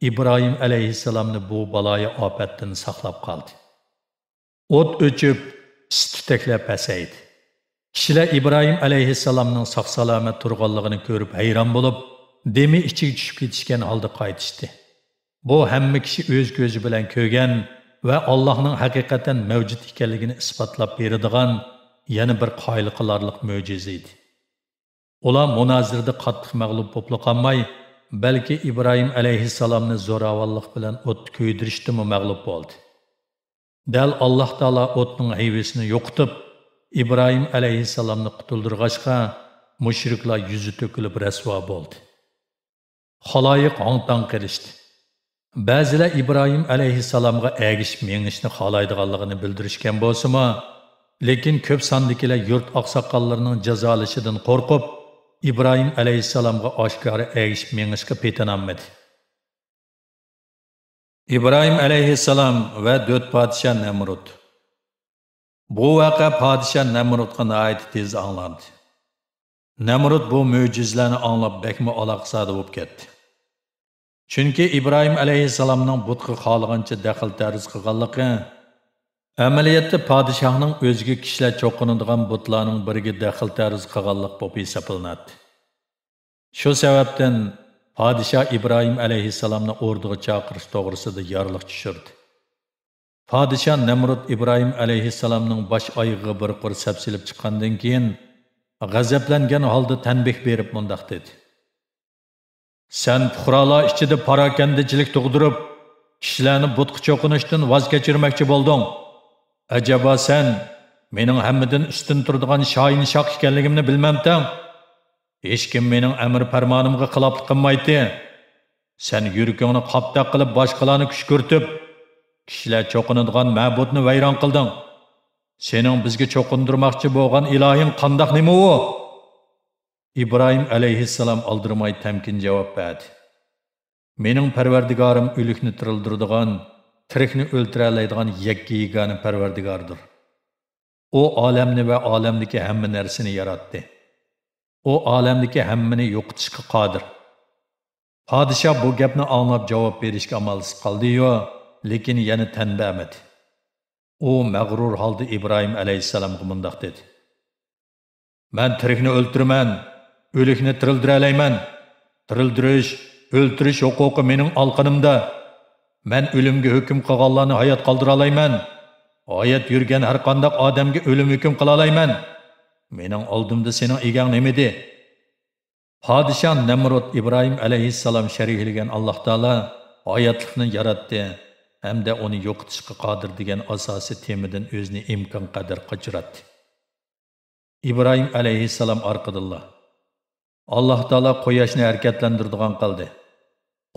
ئىبراھىم ئەلەيھىسسالامنى بۇ بالايىئاپەتتىن ساقلاپ قالدى. ئوت ئۆچۈپ، ئىس-تۈتەكلەر پەسەيدى. كىشىلەر ئىبراھىم ئەلەيھىسسالامنىڭ ساق-سالامەت تۇرغانلىقىنى كۆرۈپ ھەيران بولۇپ، دېمى ئىچىگە چۈشۈپ كېتىشكەن ھالدا قايتىشتى. بۇ ھەممە كىشى ئۆز كۆزى بىلەن كۆرگەن ۋە ئاللاھنىڭ ھەقىقەتەن مەۋجۇت ئىكەنلىكىنى ئىسپاتلاپ بېرىدىغان يەنە بىر قايىل قىلارلىق مۆجىزە ئىدى. ئۇلار مۇنازىرىدە قاتتىق مەغلۇپ بوپلا قالماي، بەلكى ئىبراھىم ئەلەيھىسسالامنى زوراۋانلىق بىلەن ئوتتا كۆيدۈرۈشتىمۇ مەغلۇپ بولدى. دەل ئاللاھ تائالا ئوتنىڭ ھەيۋىسىنى يوقىتىپ، ئىبراھىم ئەلەيھىسسالامنى قۇتۇلدۇرغاچقا، مۇشرىكلار يۈزى تۆكۈلۈپ رەسۋا بولدى. خالايىق ھاڭ-تاڭ قېلىشتى. بەزىلەر ئىبراھىم ئەلەيھىسسالامغا ئەگىشىپ مېڭىشنى خالايدىغانلىقىنى بىلدۈرۈشكەن بولسىمۇ، لېكىن كۆپ ساندىكىلەر يۇرت ئاقساقاللىرىنىڭ جازالىشىدىن قورقۇپ، ئىبراھىم ئەلەيھىسسالامغا ئاشكارا ئەگىشىپ مېڭىشقا پېتىنالمىدى. ئىبراھىم ئەلەيھىسسالام ۋە دۆت پادىشاھ نەمرۇت. بۇ ۋەقە پادىشاھ نەمرۇتقا ناھايىتى تېز ئاڭلاندى. نەمرۇت بۇ مۆجىزىلەرنى ئاڭلاپ بەكمۇ ئالاقزادە بولۇپ كەتتى. چۈنكى ئىبراھىم ئەلەيھىسسالامنىڭ بۇتقا خالىغانچە دەخلى تەرۇز قىلغانلىقى، ئەمەلىيەتتە پادىشاھنىڭ ئۆزىگە كىشىلەر چوقۇنىدىغان بۇتلارنىڭ بىرىگە دەخلى تەرۇز قىلغانلىق بولۇپ ھېسابلىناتتى. شۇ سەۋەبتىن پادىشاھ ئىبراھىم ئەلەيھىسسالامنى ئوردىغا چاقىرىش توغرىسىدا يارلىق چۈشۈردى. پادىشاھ نەمرۇت ئىبراھىم ئەلەيھىسسالامنىڭ باش ئايىغىغا بىر قۇر سەپ سېلىپ چىققاندىن كېيىن، غەزەپلەنگەن ھالدا تەنبىھ بېرىپ مۇنداق دېدى: سەن پۇقرالار ئىچىدە پاراكەندىچىلىك تۇغدۇرۇپ، كىشىلەرنى بۇتقا چوقۇنۇشتىن ۋاز كەچۈرمەكچى بولدۇڭ. ئەجەبا سەن مېنىڭ ھەممىدىن ئۈستۈن تۇرىدىغان شاھىنشاھ ئىكەنلىكىمنى بىلمەمتىڭ؟ ھېچكىم مېنىڭ ئەمر پەرمانىمغا خىلاپلىق قىلمايتتى. سەن يۈرىكىڭنى قاپتەك قىلىپ باشقىلارنى كۈشكۈرتۈپ، كىشىلەر چوقۇنىدىغان مەبۇدنى ۋەيران قىلدىڭ. سېنىڭ بىزگە چوقۇندۇرماقچى بولغان ئىلاھىڭ قانداق نېمە ئۇ؟ ئىبراھىم ئەلەيھىسسالام ئالدىرىماي تەمكىن جاۋاب بەردى: مېنىڭ پەرۋەردىگارىم ئۆلۈكنى تىرىلدۈرىدىغان، تىرىكنى ئۆلتۈرەلەيدىغان يەككە يېگانە پەرۋەردىگاردۇر. ئۇ ئالەمنى ۋە ئالەمدىكى ھەممە نەرسىنى ياراتتى. ئۇ ئالەمدىكى ھەممىنى يوقىتىشقا قادىر. پادىشاھ بۇ گەپنى ئاڭلاپ جاۋاب بېرىشكە ئامالسىز قالدى-يۇ، لېكىن يەنە تەن بەرمىدى. ئۇ مەغرۇر ھالدا ئىبراھىم ئەلەيھىسسالامغا مۇنداق دېدى: مەن تىرىكنى ئۆلتۈرىمەن، ئۆلۈكنى تىرىلدۈرەلەيمەن. تىرىلدۈرۈش، ئۆلتۈرۈش ھوقۇقى مېنىڭ ئالىقىنىمدا. مەن ئۆلۈمگە ھۆكۈم قىلغانلارنى ھايات قالدۇرالايمەن. ھايات يۈرگەن ھەرقانداق ئادەمگە ئۆلۈم ھۆكۈم قىلالايمەن. مېنىڭ ئالدىمدا سېنىڭ ئىگەڭ نېمىدى؟ پادىشاھ نەمرۇت ئىبراھىم ئەلەيھىسسالام شەرىھلىگەن ئاللاھ تائالا ھاياتلىقنى ياراتتى ھەمدە ئۇنى يوقىتىشقا قادىر دېگەن ئاساسىي تېمىدىن ئۆزىنى ئىمكانقەدەر قاچۇراتتى. ئىبراھىم ئەلەيھىسسالام ئارقىدىنلا، ئاللاھ تائالا قۇياشنى ھەرىكەتلەندۈرىدىغان قىلدى.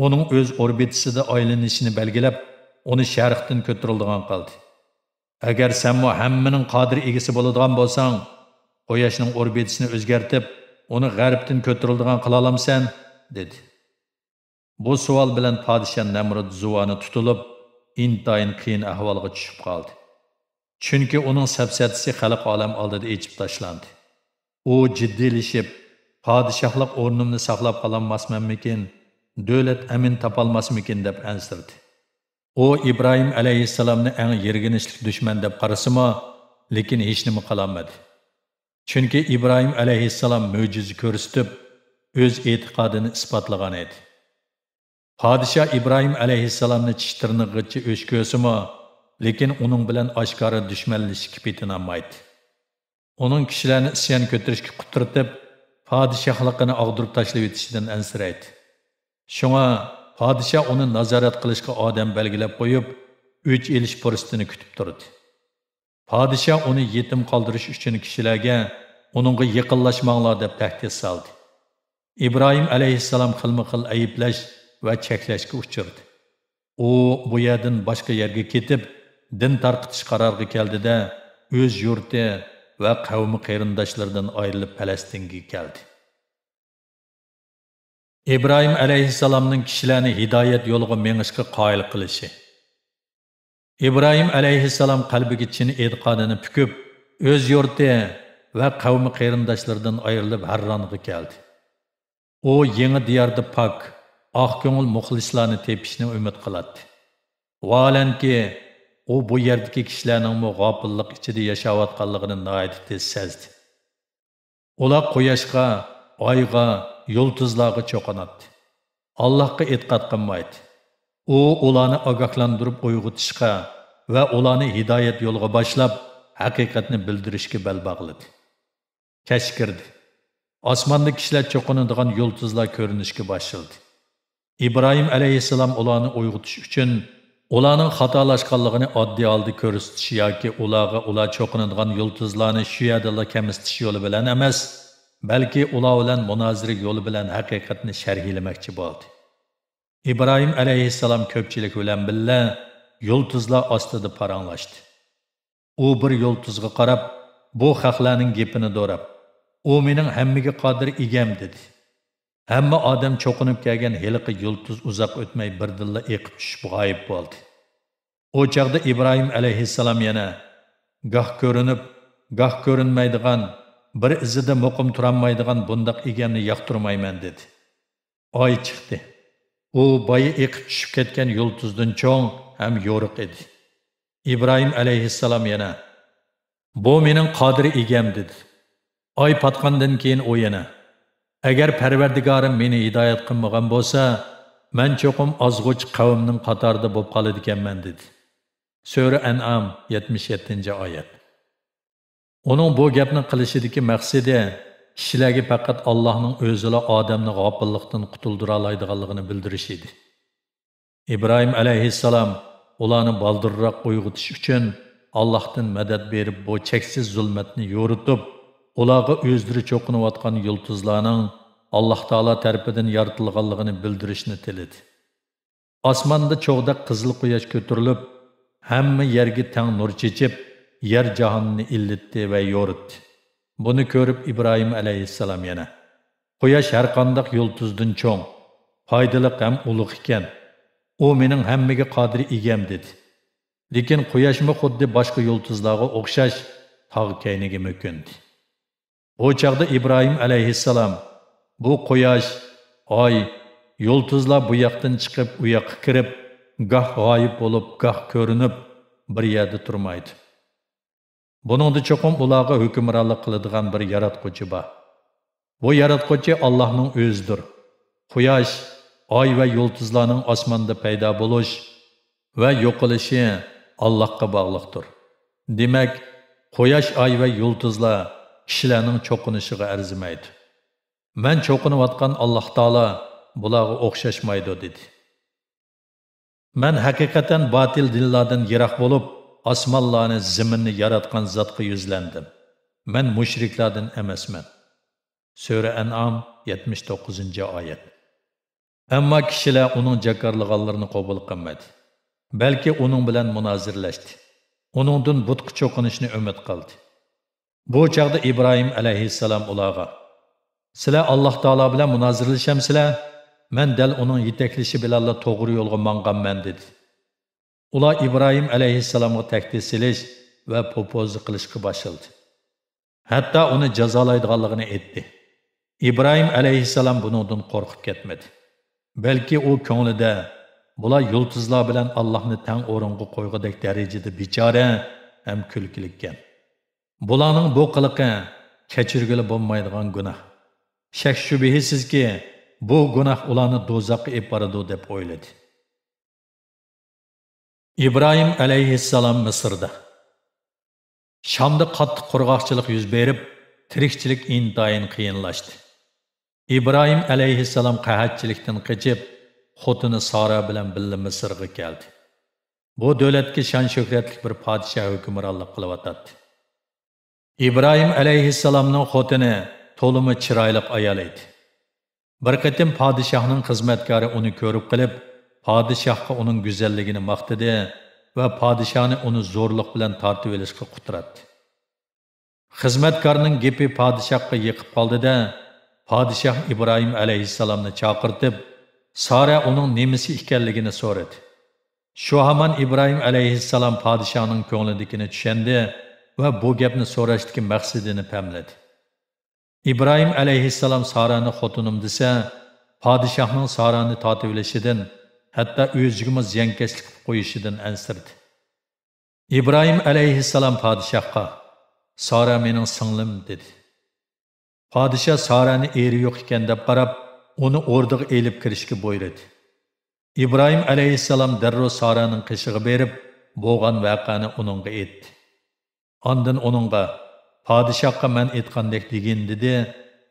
ئۇنىڭ ئۆز ئوربىتىسىدا ئايلىنىشىنى بەلگىلەپ، ئۇنى شەرقتىن كۆتۈرۈلىدىغان قىلدى. ئەگەر سەنمۇ ھەممىنىڭ قادىر ئىگىسى بولىدىغان بولساڭ، قۇياشنىڭ ئوربىتىسىنى ئۆزگەرتىپ، ئۇنى غەربتىن كۆتۈرۈلىدىغان قىلالامسەن؟ دېدى. بۇ سوئال بىلەن پادىشاھ نەمرۇت زۇۋانى تۇتۇلۇپ، ئىنتايىن قىيىن ئەھۋالغا چۈشۈپ قالدى. چۈنكى ئۇنىڭ سەپسەتىسى خەلق ئالەم ئالدىدا ئېچىپ تاشلاندى. ئۇ جىددىيلىشىپ، پادىشاھلىق ئورنۇمنى ساقلاپ قالالماسمەنمىكىن، دۆلەت ئەمىن تاپالماسمىكىن دەپ ئەنسىرىدى. ئۇ ئىبراھىم ئەلەيھىسسالامنى ئەڭ يىرگىنچلىك دۈشمەن دەپ قارىسىمۇ، لېكىن ھېچنېمە قىلالمىدى. چۈنكى ئىبراھىم ئەلەيھىسسالام مۆجىزە كۆرسىتىپ، ئۆز ئېتىقادىنى ئىسپاتلىغان ئىدى. پادىشاھ ئىبراھىم ئەلەيھىسسالامنى چىش تىرنىقىغىچە ئۆچ كۆرسىمۇ، لېكىن ئۇنىڭ بىلەن ئاشكارا دۈشمەنلىشىشكە پېتىنالمايتتى. ئۇنىڭ كىشىلەرنى ئىسيان كۆتۈرۈشكە قۇترىتىپ، پادىشاھلىقىنى ئاغدۇرۇپ تاشلىۋېتىشىدىن ئەنسىرەيتتى. شۇڭا پادىشاھ ئۇنى نازارەت قىلىشقا ئادەم بەلگىلەپ قويۇپ، ئۆچ ئېلىش پۇرسىتىنى كۈتۈپ تۇردى. پادىشاھ ئۇنى يېتىم قالدۇرۇش ئۈچۈن كىشىلەرگە، ئۇنىڭغا يېقىنلاشماڭلار دەپ تەھدىت سالدى. ئىبراھىم ئەلەيھىسسالام خىلمۇ خىل ئەيىبلەش ۋە چەكلەشكە ئۇچرىدى. ئۇ بۇ يەردىن باشقا يەرگە كېتىپ، دىن تارقىتىش قارارىغا كەلدى-دە، ئۆز يۇرتى، ۋە قەۋمى قېرىنداشلىرىدىن ئايرىلىپ پەلەستىنگە كەلدى. ئىبراھىم ئەلەيھىسسالامنىڭ كىشىلەرنى ھىدايەت يولىغا مېڭىشقا قايىل قىلىشى. ئىبراھىم ئەلەيھىسسالام قەلبىگە چىن ئېتىقادىنى پۈكۈپ، ئۆز يۇرتى ۋە قەۋمى قېرىنداشلىرىدىن ئايرىلىپ ھەررانغا كەلدى. ئۇ يېڭى دىياردا پاك، ئاق كۆڭۈل مۇخلىسلارنى تېپىشنى ئۈمىد قىلاتتى. ۋاھالەنكى، ئۇ بۇ يەردىكى كىشىلەرنىڭمۇ غاپىللىق ئىچىدە ياشاۋاتقانلىقىنى ناھايىتى تېز سەزدى. ئۇلار قۇياشقا، ئايغا، يۇلتۇزلارغا چوقۇناتتى. ئاللاھقا ئېتىقاد قىلمايتتى. ئۇ ئۇلارنى ئاگاھلاندۇرۇپ ئويغىتىشقا ۋە ئۇلارنى ھىدايەت يولىغا باشلاپ، ھەقىقەتنى بىلدۈرۈشكە بەل باغلىدى. كەچ كىردى. ئاسماندا كىشىلەر چوقۇنىدىغان يۇلتۇزلار كۆرۈنۈشكە باشلىدى. ئىبراھىم ئەلەيھىسسالام ئۇلارنى ئويغىتىش ئۈچۈن، ئۇلارنىڭ خاتالاشقانلىقىنى ئاددىي ھالدا كۆرسىتىش ياكى ئۇلارغا ئۇلار چوقۇنىدىغان يۇلتۇزلارنى شۇ يەردىلا كەمسىتىش يولى بىلەن ئەمەس، بەلكى ئۇلار بىلەن مۇنازىرە يولى بىلەن ھەقىقەتنى شەرھلىمەكچى بولدى. ئىبراھىم ئەلەيھىسسالام كۆپچىلىك بىلەن بىللە يۇلتۇزلار ئاستىدا پاراڭلاشتى. ئۇ بىر يۇلتۇزغا قاراپ، بۇ خەقلەرنىڭ گېپىنى دوراپ، «ئۇ مېنىڭ ھەممىگە قادىر ئىگەم» دېدى. ھەممە ئادەم چوقۇنۇپ كەلگەن ھېلىقى يۇلتۇز ئۇزاق ئۆتمەي بىردىنلا ئېقىپ چۈشۈپ غايىب بولدى. ئۇ چاغدا ئىبراھىم ئەلەيھىسسالام يەنە، «گاھ كۆرۈنۈپ، گاھ كۆرۈنمەيدىغان، بىر ئىزىدا مۇقىم تۇرالمايدىغان بۇنداق ئىگەمنى ياقتۇرمايمەن» دېدى. ئاي چىقتى. ئۇ بايا ئېقىپ چۈشۈپ كەتكەن يۇلتۇزدىن چوڭ ھەم يورۇق ئىدى. ئىبراھىم ئەلەيھىسسالام يەنە، «بۇ مېنىڭ قادىر ئىگەم» دېدى. ئاي پاتقاندىن كېيىن ئۇ يەنە، «ئەگەر پەرۋەردىگارىم مېنى ھىدايەت قىلمىغان بولسا، مەن چوقۇم ئازغۇچ قەۋمنىڭ قاتارىدا بولۇپ قالىدىكەنمەن» دېدى. سۈرە ئەنئام، يەتمىش يەتتىنچى ئايەت. ئۇنىڭ بۇ گەپنى قىلىشىدىكى مەقسىتى كىشىلەرگە پەقەت ئاللاھنىڭ ئۆزىلا ئادەمنى غاپىللىقتىن قۇتۇلدۇرالايدىغانلىقىنى بىلدۈرۈش ئىدى. ئىبراھىم ئەلەيھىسسالام ئۇلارنى بالدۇرراق ئويغىتىش ئۈچۈن ئاللاھتىن مەدەت بېرىپ، بۇ چەكسىز زۇلمەتنى يورۇتۇپ، ئۇلارغا ئۆزلىرى چوقۇنۇۋاتقان يۇلتۇزلارنىڭ ئاللاھ تائالا تەرىپىدىن يارىتىلغانلىقىنى بىلدۈرۈشنى تىلىدى. ئاسماندا چوغدەك قىزىل قۇياش كۆتۈرۈلۈپ، ھەممە يەرگە تەڭ نۇر چېچىپ، يەر جاھاننى ئىللىتتى ۋە يورۇتتى. بۇنى كۆرۈپ ئىبراھىم ئەلەيھىسسالام يەنە، «قۇياش ھەرقانداق يۇلتۇزدىن چوڭ، پايدىلىق ھەم ئۇلۇغ ئىكەن. ئۇ مېنىڭ ھەممىگە قادىر ئىگەم» دېدى. لېكىن قۇياشمۇ خۇددى باشقا يۇلتۇزلارغا ئوخشاش تاغ كەينىگە مۆكۈندى. بۇ چاغدا ئىبراھىم ئەلەيھىسسالام، «بۇ قۇياش، ئاي، يۇلتۇزلار بۇ ياقتىن چىقىپ ئۇ ياققا كىرىپ، گاھ غايىب بولۇپ، گاھ كۆرۈنۈپ، بىر يەردە تۇرمايدۇ. بۇنىڭدا چوقۇم ئۇلارغا ھۆكۈمرانلىق قىلىدىغان بىر ياراتقۇچى بار. بۇ ياراتقۇچى ئاللاھنىڭ ئۆزىدۇر. قۇياش، ئاي ۋە يۇلتۇزلارنىڭ ئاسماندا پەيدا بولۇش ۋە يوقىلىشى ئاللاھقا باغلىقتۇر. دېمەك، قۇياش، ئاي ۋە يۇلتۇزلار كىشىلەرنىڭ چوقۇنۇشىغا ئەرزىمەيدۇ. مەن چوقۇنۇۋاتقان ئاللاھ تائالا بۇلارغا ئوخشاشمايدۇ» دېدى. «مەن ھەقىقەتەن باتىل دىنلاردىن يىراق بولۇپ، ئاسمانلارنى، زېمىننى ياراتقان زاتقا يۈزلەندىم. مەن مۇشرىكلاردىن ئەمەسمەن.» سۈرە ئەنئام، يەتمىش توققۇزىنچى ئايەت. ئەمما كىشىلەر ئۇنىڭ جاكارلىغانلىرىنى قوبۇل قىلمىدى. بەلكى ئۇنىڭ بىلەن مۇنازىرىلەشتى. ئۇنىڭدىن بۇتقا چوقۇنۇشنى ئۈمىد قىلدى. بۇ چاغدا ئىبراھىم ئەلەيھىسسالام ئۇلارغا، «سىلەر ئاللاھ تائالا بىلەن مۇنازىرىلىشەمسىلەر؟ مەن دەل ئۇنىڭ يېتەكلىشى بىلەنلا توغرا يولغا ماڭغانمەن» دېدى. ئۇلار ئىبراھىم ئەلەيھىسسالامغا تەھدىت سېلىش ۋە پوپوزا قىلىشقا باشلىدى. ھەتتا ئۇنى جازالايدىغانلىقىنى ئېيتتى. ئىبراھىم ئەلەيھىسسالام بۇنىڭدىن قورقۇپ كەتمىدى. بەلكى ئۇ كۆڭلىدە، «بۇلار يۇلتۇزلار بىلەن ئاللاھنى تەڭ ئورۇنغا قويغۇدەك دەرىجىدە بىچارە ھەم كۈلكىلىككەن. بۇلارنىڭ بۇ قىلىقى كەچۈرگىلى بولمايدىغان گۇناھ. شەك-شۈبھىسىزكى، بۇ گۇناھ ئۇلارنى دوزاخقا ئېلىپ بارىدۇ» دەپ ئويلىدى. ئىبراھىم ئەلەيھىسسالام مىسىردا. شامدا قاتتىق قۇرغاقچىلىق يۈز بېرىپ، تىرىكچىلىك ئىنتايىن قىيىنلاشتى. ئىبراھىم ئەلەيھىسسالام قەھەتچىلىكتىن قېچىپ، خوتۇنى سارا بىلەن بىللە مىسىرغا كەلدى. بۇ دۆلەتكە شان-شۆھرەتلىك بىر پادىشاھ ھۆكۈمرانلىق قىلىۋاتاتتى. ئىبراھىم ئەلەيھىسسالامنىڭ خوتۇنى تولىمۇ چىرايلىق ئايال ئىدى. بىر قېتىم پادىشاھنىڭ خىزمەتكارى ئۇنى كۆرۈپ قېلىپ، پادىشاھقا ئۇنىڭ گۈزەللىكىنى ماختىدى ۋە پادىشاھنى ئۇنى زورلۇق بىلەن تارتىۋېلىشقا قۇتراتتى. خىزمەتكارنىڭ گېپى پادىشاھقا يېقىپ قالدى-دە، پادىشاھ ئىبراھىم ئەلەيھىسسالامنى چاقىرتىپ، سارە ئۇنىڭ نېمىسى ئىكەنلىكىنى سورىدى. شۇ ھامان ئىبراھىم ئەلەيھىسسالام پادىشاھنىڭ كۆڭلىدىكىنى چۈشەندى ۋە بۇ گەپنى سوراشتىكى مەقسىتىنى پەملىدى. ئىبراھىم ئەلەيھىسسالام سارەنى خوتۇنۇم دېسە، پادىشاھنىڭ سارەنى تارتىۋېلىشىدىن، ھەتتا ئۆزىگىمۇ زىيانكەشلىك قىلىپ قويۇشىدىن ئەنسىرىدى. ئىبراھىم ئەلەيھىسسالام پادىشاھقا، «سارە مېنىڭ سىڭلىم» دېدى. پادىشاھ سارەنى ئېرى يوق ئىكەن دەپ قاراپ، ئۇنى ئوردىغا ئېلىپ كىرىشكە بۇيرۇدى. ئىبراھىم ئەلەيھىسسالام دەررۇ سارەنىڭ قېشىغا بېرىپ، بولغان ۋەقەنى ئۇنىڭغا ئېيتتى. ئاندىن ئۇنىڭغا، «پادىشاھقا مەن ئېيتقاندەك دېگىن» دېدى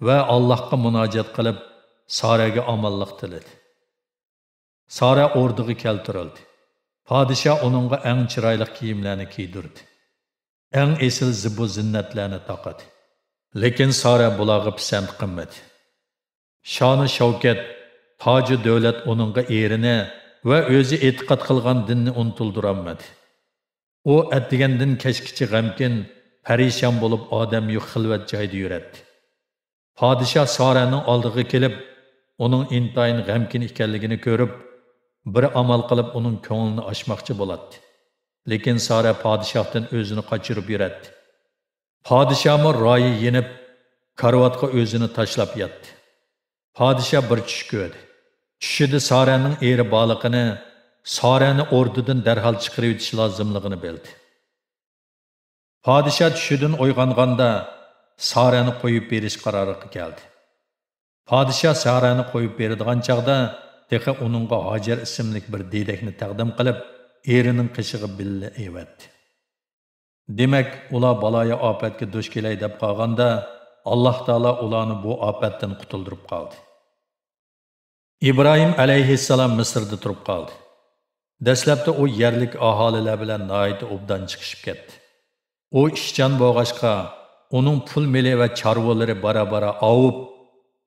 ۋە ئاللاھقا مۇناجات قىلىپ، سارەگە ئامانلىق تىلىدى. سارە ئوردىغا كەلتۈرۈلدى. پادىشاھ ئۇنىڭغا ئەڭ چىرايلىق كىيىملەرنى كىيدۈردى. ئەڭ ئېسىل زىبۇ زىننەتلەرنى تاقىدى. لېكىن سارە بۇلارغا پىسەنت قىلمىدى. شانۇ شەۋكەت، تاجۇ دۆلەت ئۇنىڭغا ئېرىنى ۋە ئۆزى ئېتىقاد قىلغان دىننى ئۇنتۇلدۇرالمىدى. ئۇ ئەتىگەندىن كەچكىچە غەمكىن، پەرىشان بولۇپ، ئادەم يوق خىلۋەت جايدا يۈرەتتى. پادىشاھ سارەنىڭ ئالدىغا كېلىپ، ئۇنىڭ ئىنتايىن غەمكىن ئىكەنلىكىنى كۆرۈپ، بىر ئامال قىلىپ ئۇنىڭ كۆڭلىنى ئاچماقچى بولاتتى. لېكىن سارە پادىشاھتىن ئۆزىنى قاچۇرۇپ يۈرەتتى. پادىشاھمۇ رايى يېنىپ، كارىۋاتقا ئۆزىنى تاشلاپ ياتتى. پادىشاھ بىر چۈش كۆردى. چۈشىدە سارەنىڭ ئېرى بارلىقىنى، سارەنى ئوردىدىن دەرھال چىقىرىۋېتىش لازىملىقىنى بىلدى. پادىشاھ چۈشىدىن ئويغانغاندا، سارەنى قويۇپ بېرىش قارارىغا كەلدى. پادىشاھ سارەنى قويۇپ بېرىدىغان چاغدا، تېخى ئۇنىڭغا ھاجەر ئىسىملىك بىر دېدەكنى تەقدىم قىلىپ، ئېرىنىڭ قېشىغا بىللە ئەۋەتتى. دېمەك، ئۇلار بالايىئاپەتكە دۇچ كېلەي دەپ قالغاندا، ئاللاھ تائالا ئۇلارنى بۇ ئاپەتتىن قۇتۇلدۇرۇپ قالدى. ئىبراھىم ئەلەيھىسسالام مىسىردا تۇرۇپ قالدى. دەسلەپتە ئۇ يەرلىك ئاھالىلەر بىلەن ناھايىتى ئوبدان چىقىشىپ كەتتى. ئۇ ئىشچان بولغاچقا، ئۇنىڭ پۇل مېلى ۋە چارۋىلىرى بارا-بارا ئاۋۇپ،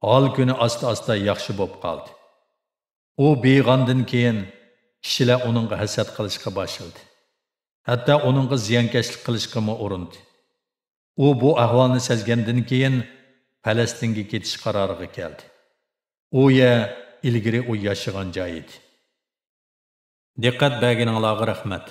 ھال-كۈنى ئاستا-ئاستا ياخشى بولۇپ قالدى. ئۇ بېيىغاندىن كېيىن، كىشىلەر ئۇنىڭغا ھەسەت قىلىشقا باشلىدى. ھەتتا ئۇنىڭغا زىيانكەشلىك قىلىشقىمۇ ئۇرۇندى. ئۇ بۇ ئەھۋالنى سەزگەندىن كېيىن، پەلەستىنگە كېتىش قارارىغا كەلدى. ئۇ يەر ئىلگىرى ئۇ ياشىغان جاي ئىدى. دىققەت بەرگىنىڭلارغا رەھمەت.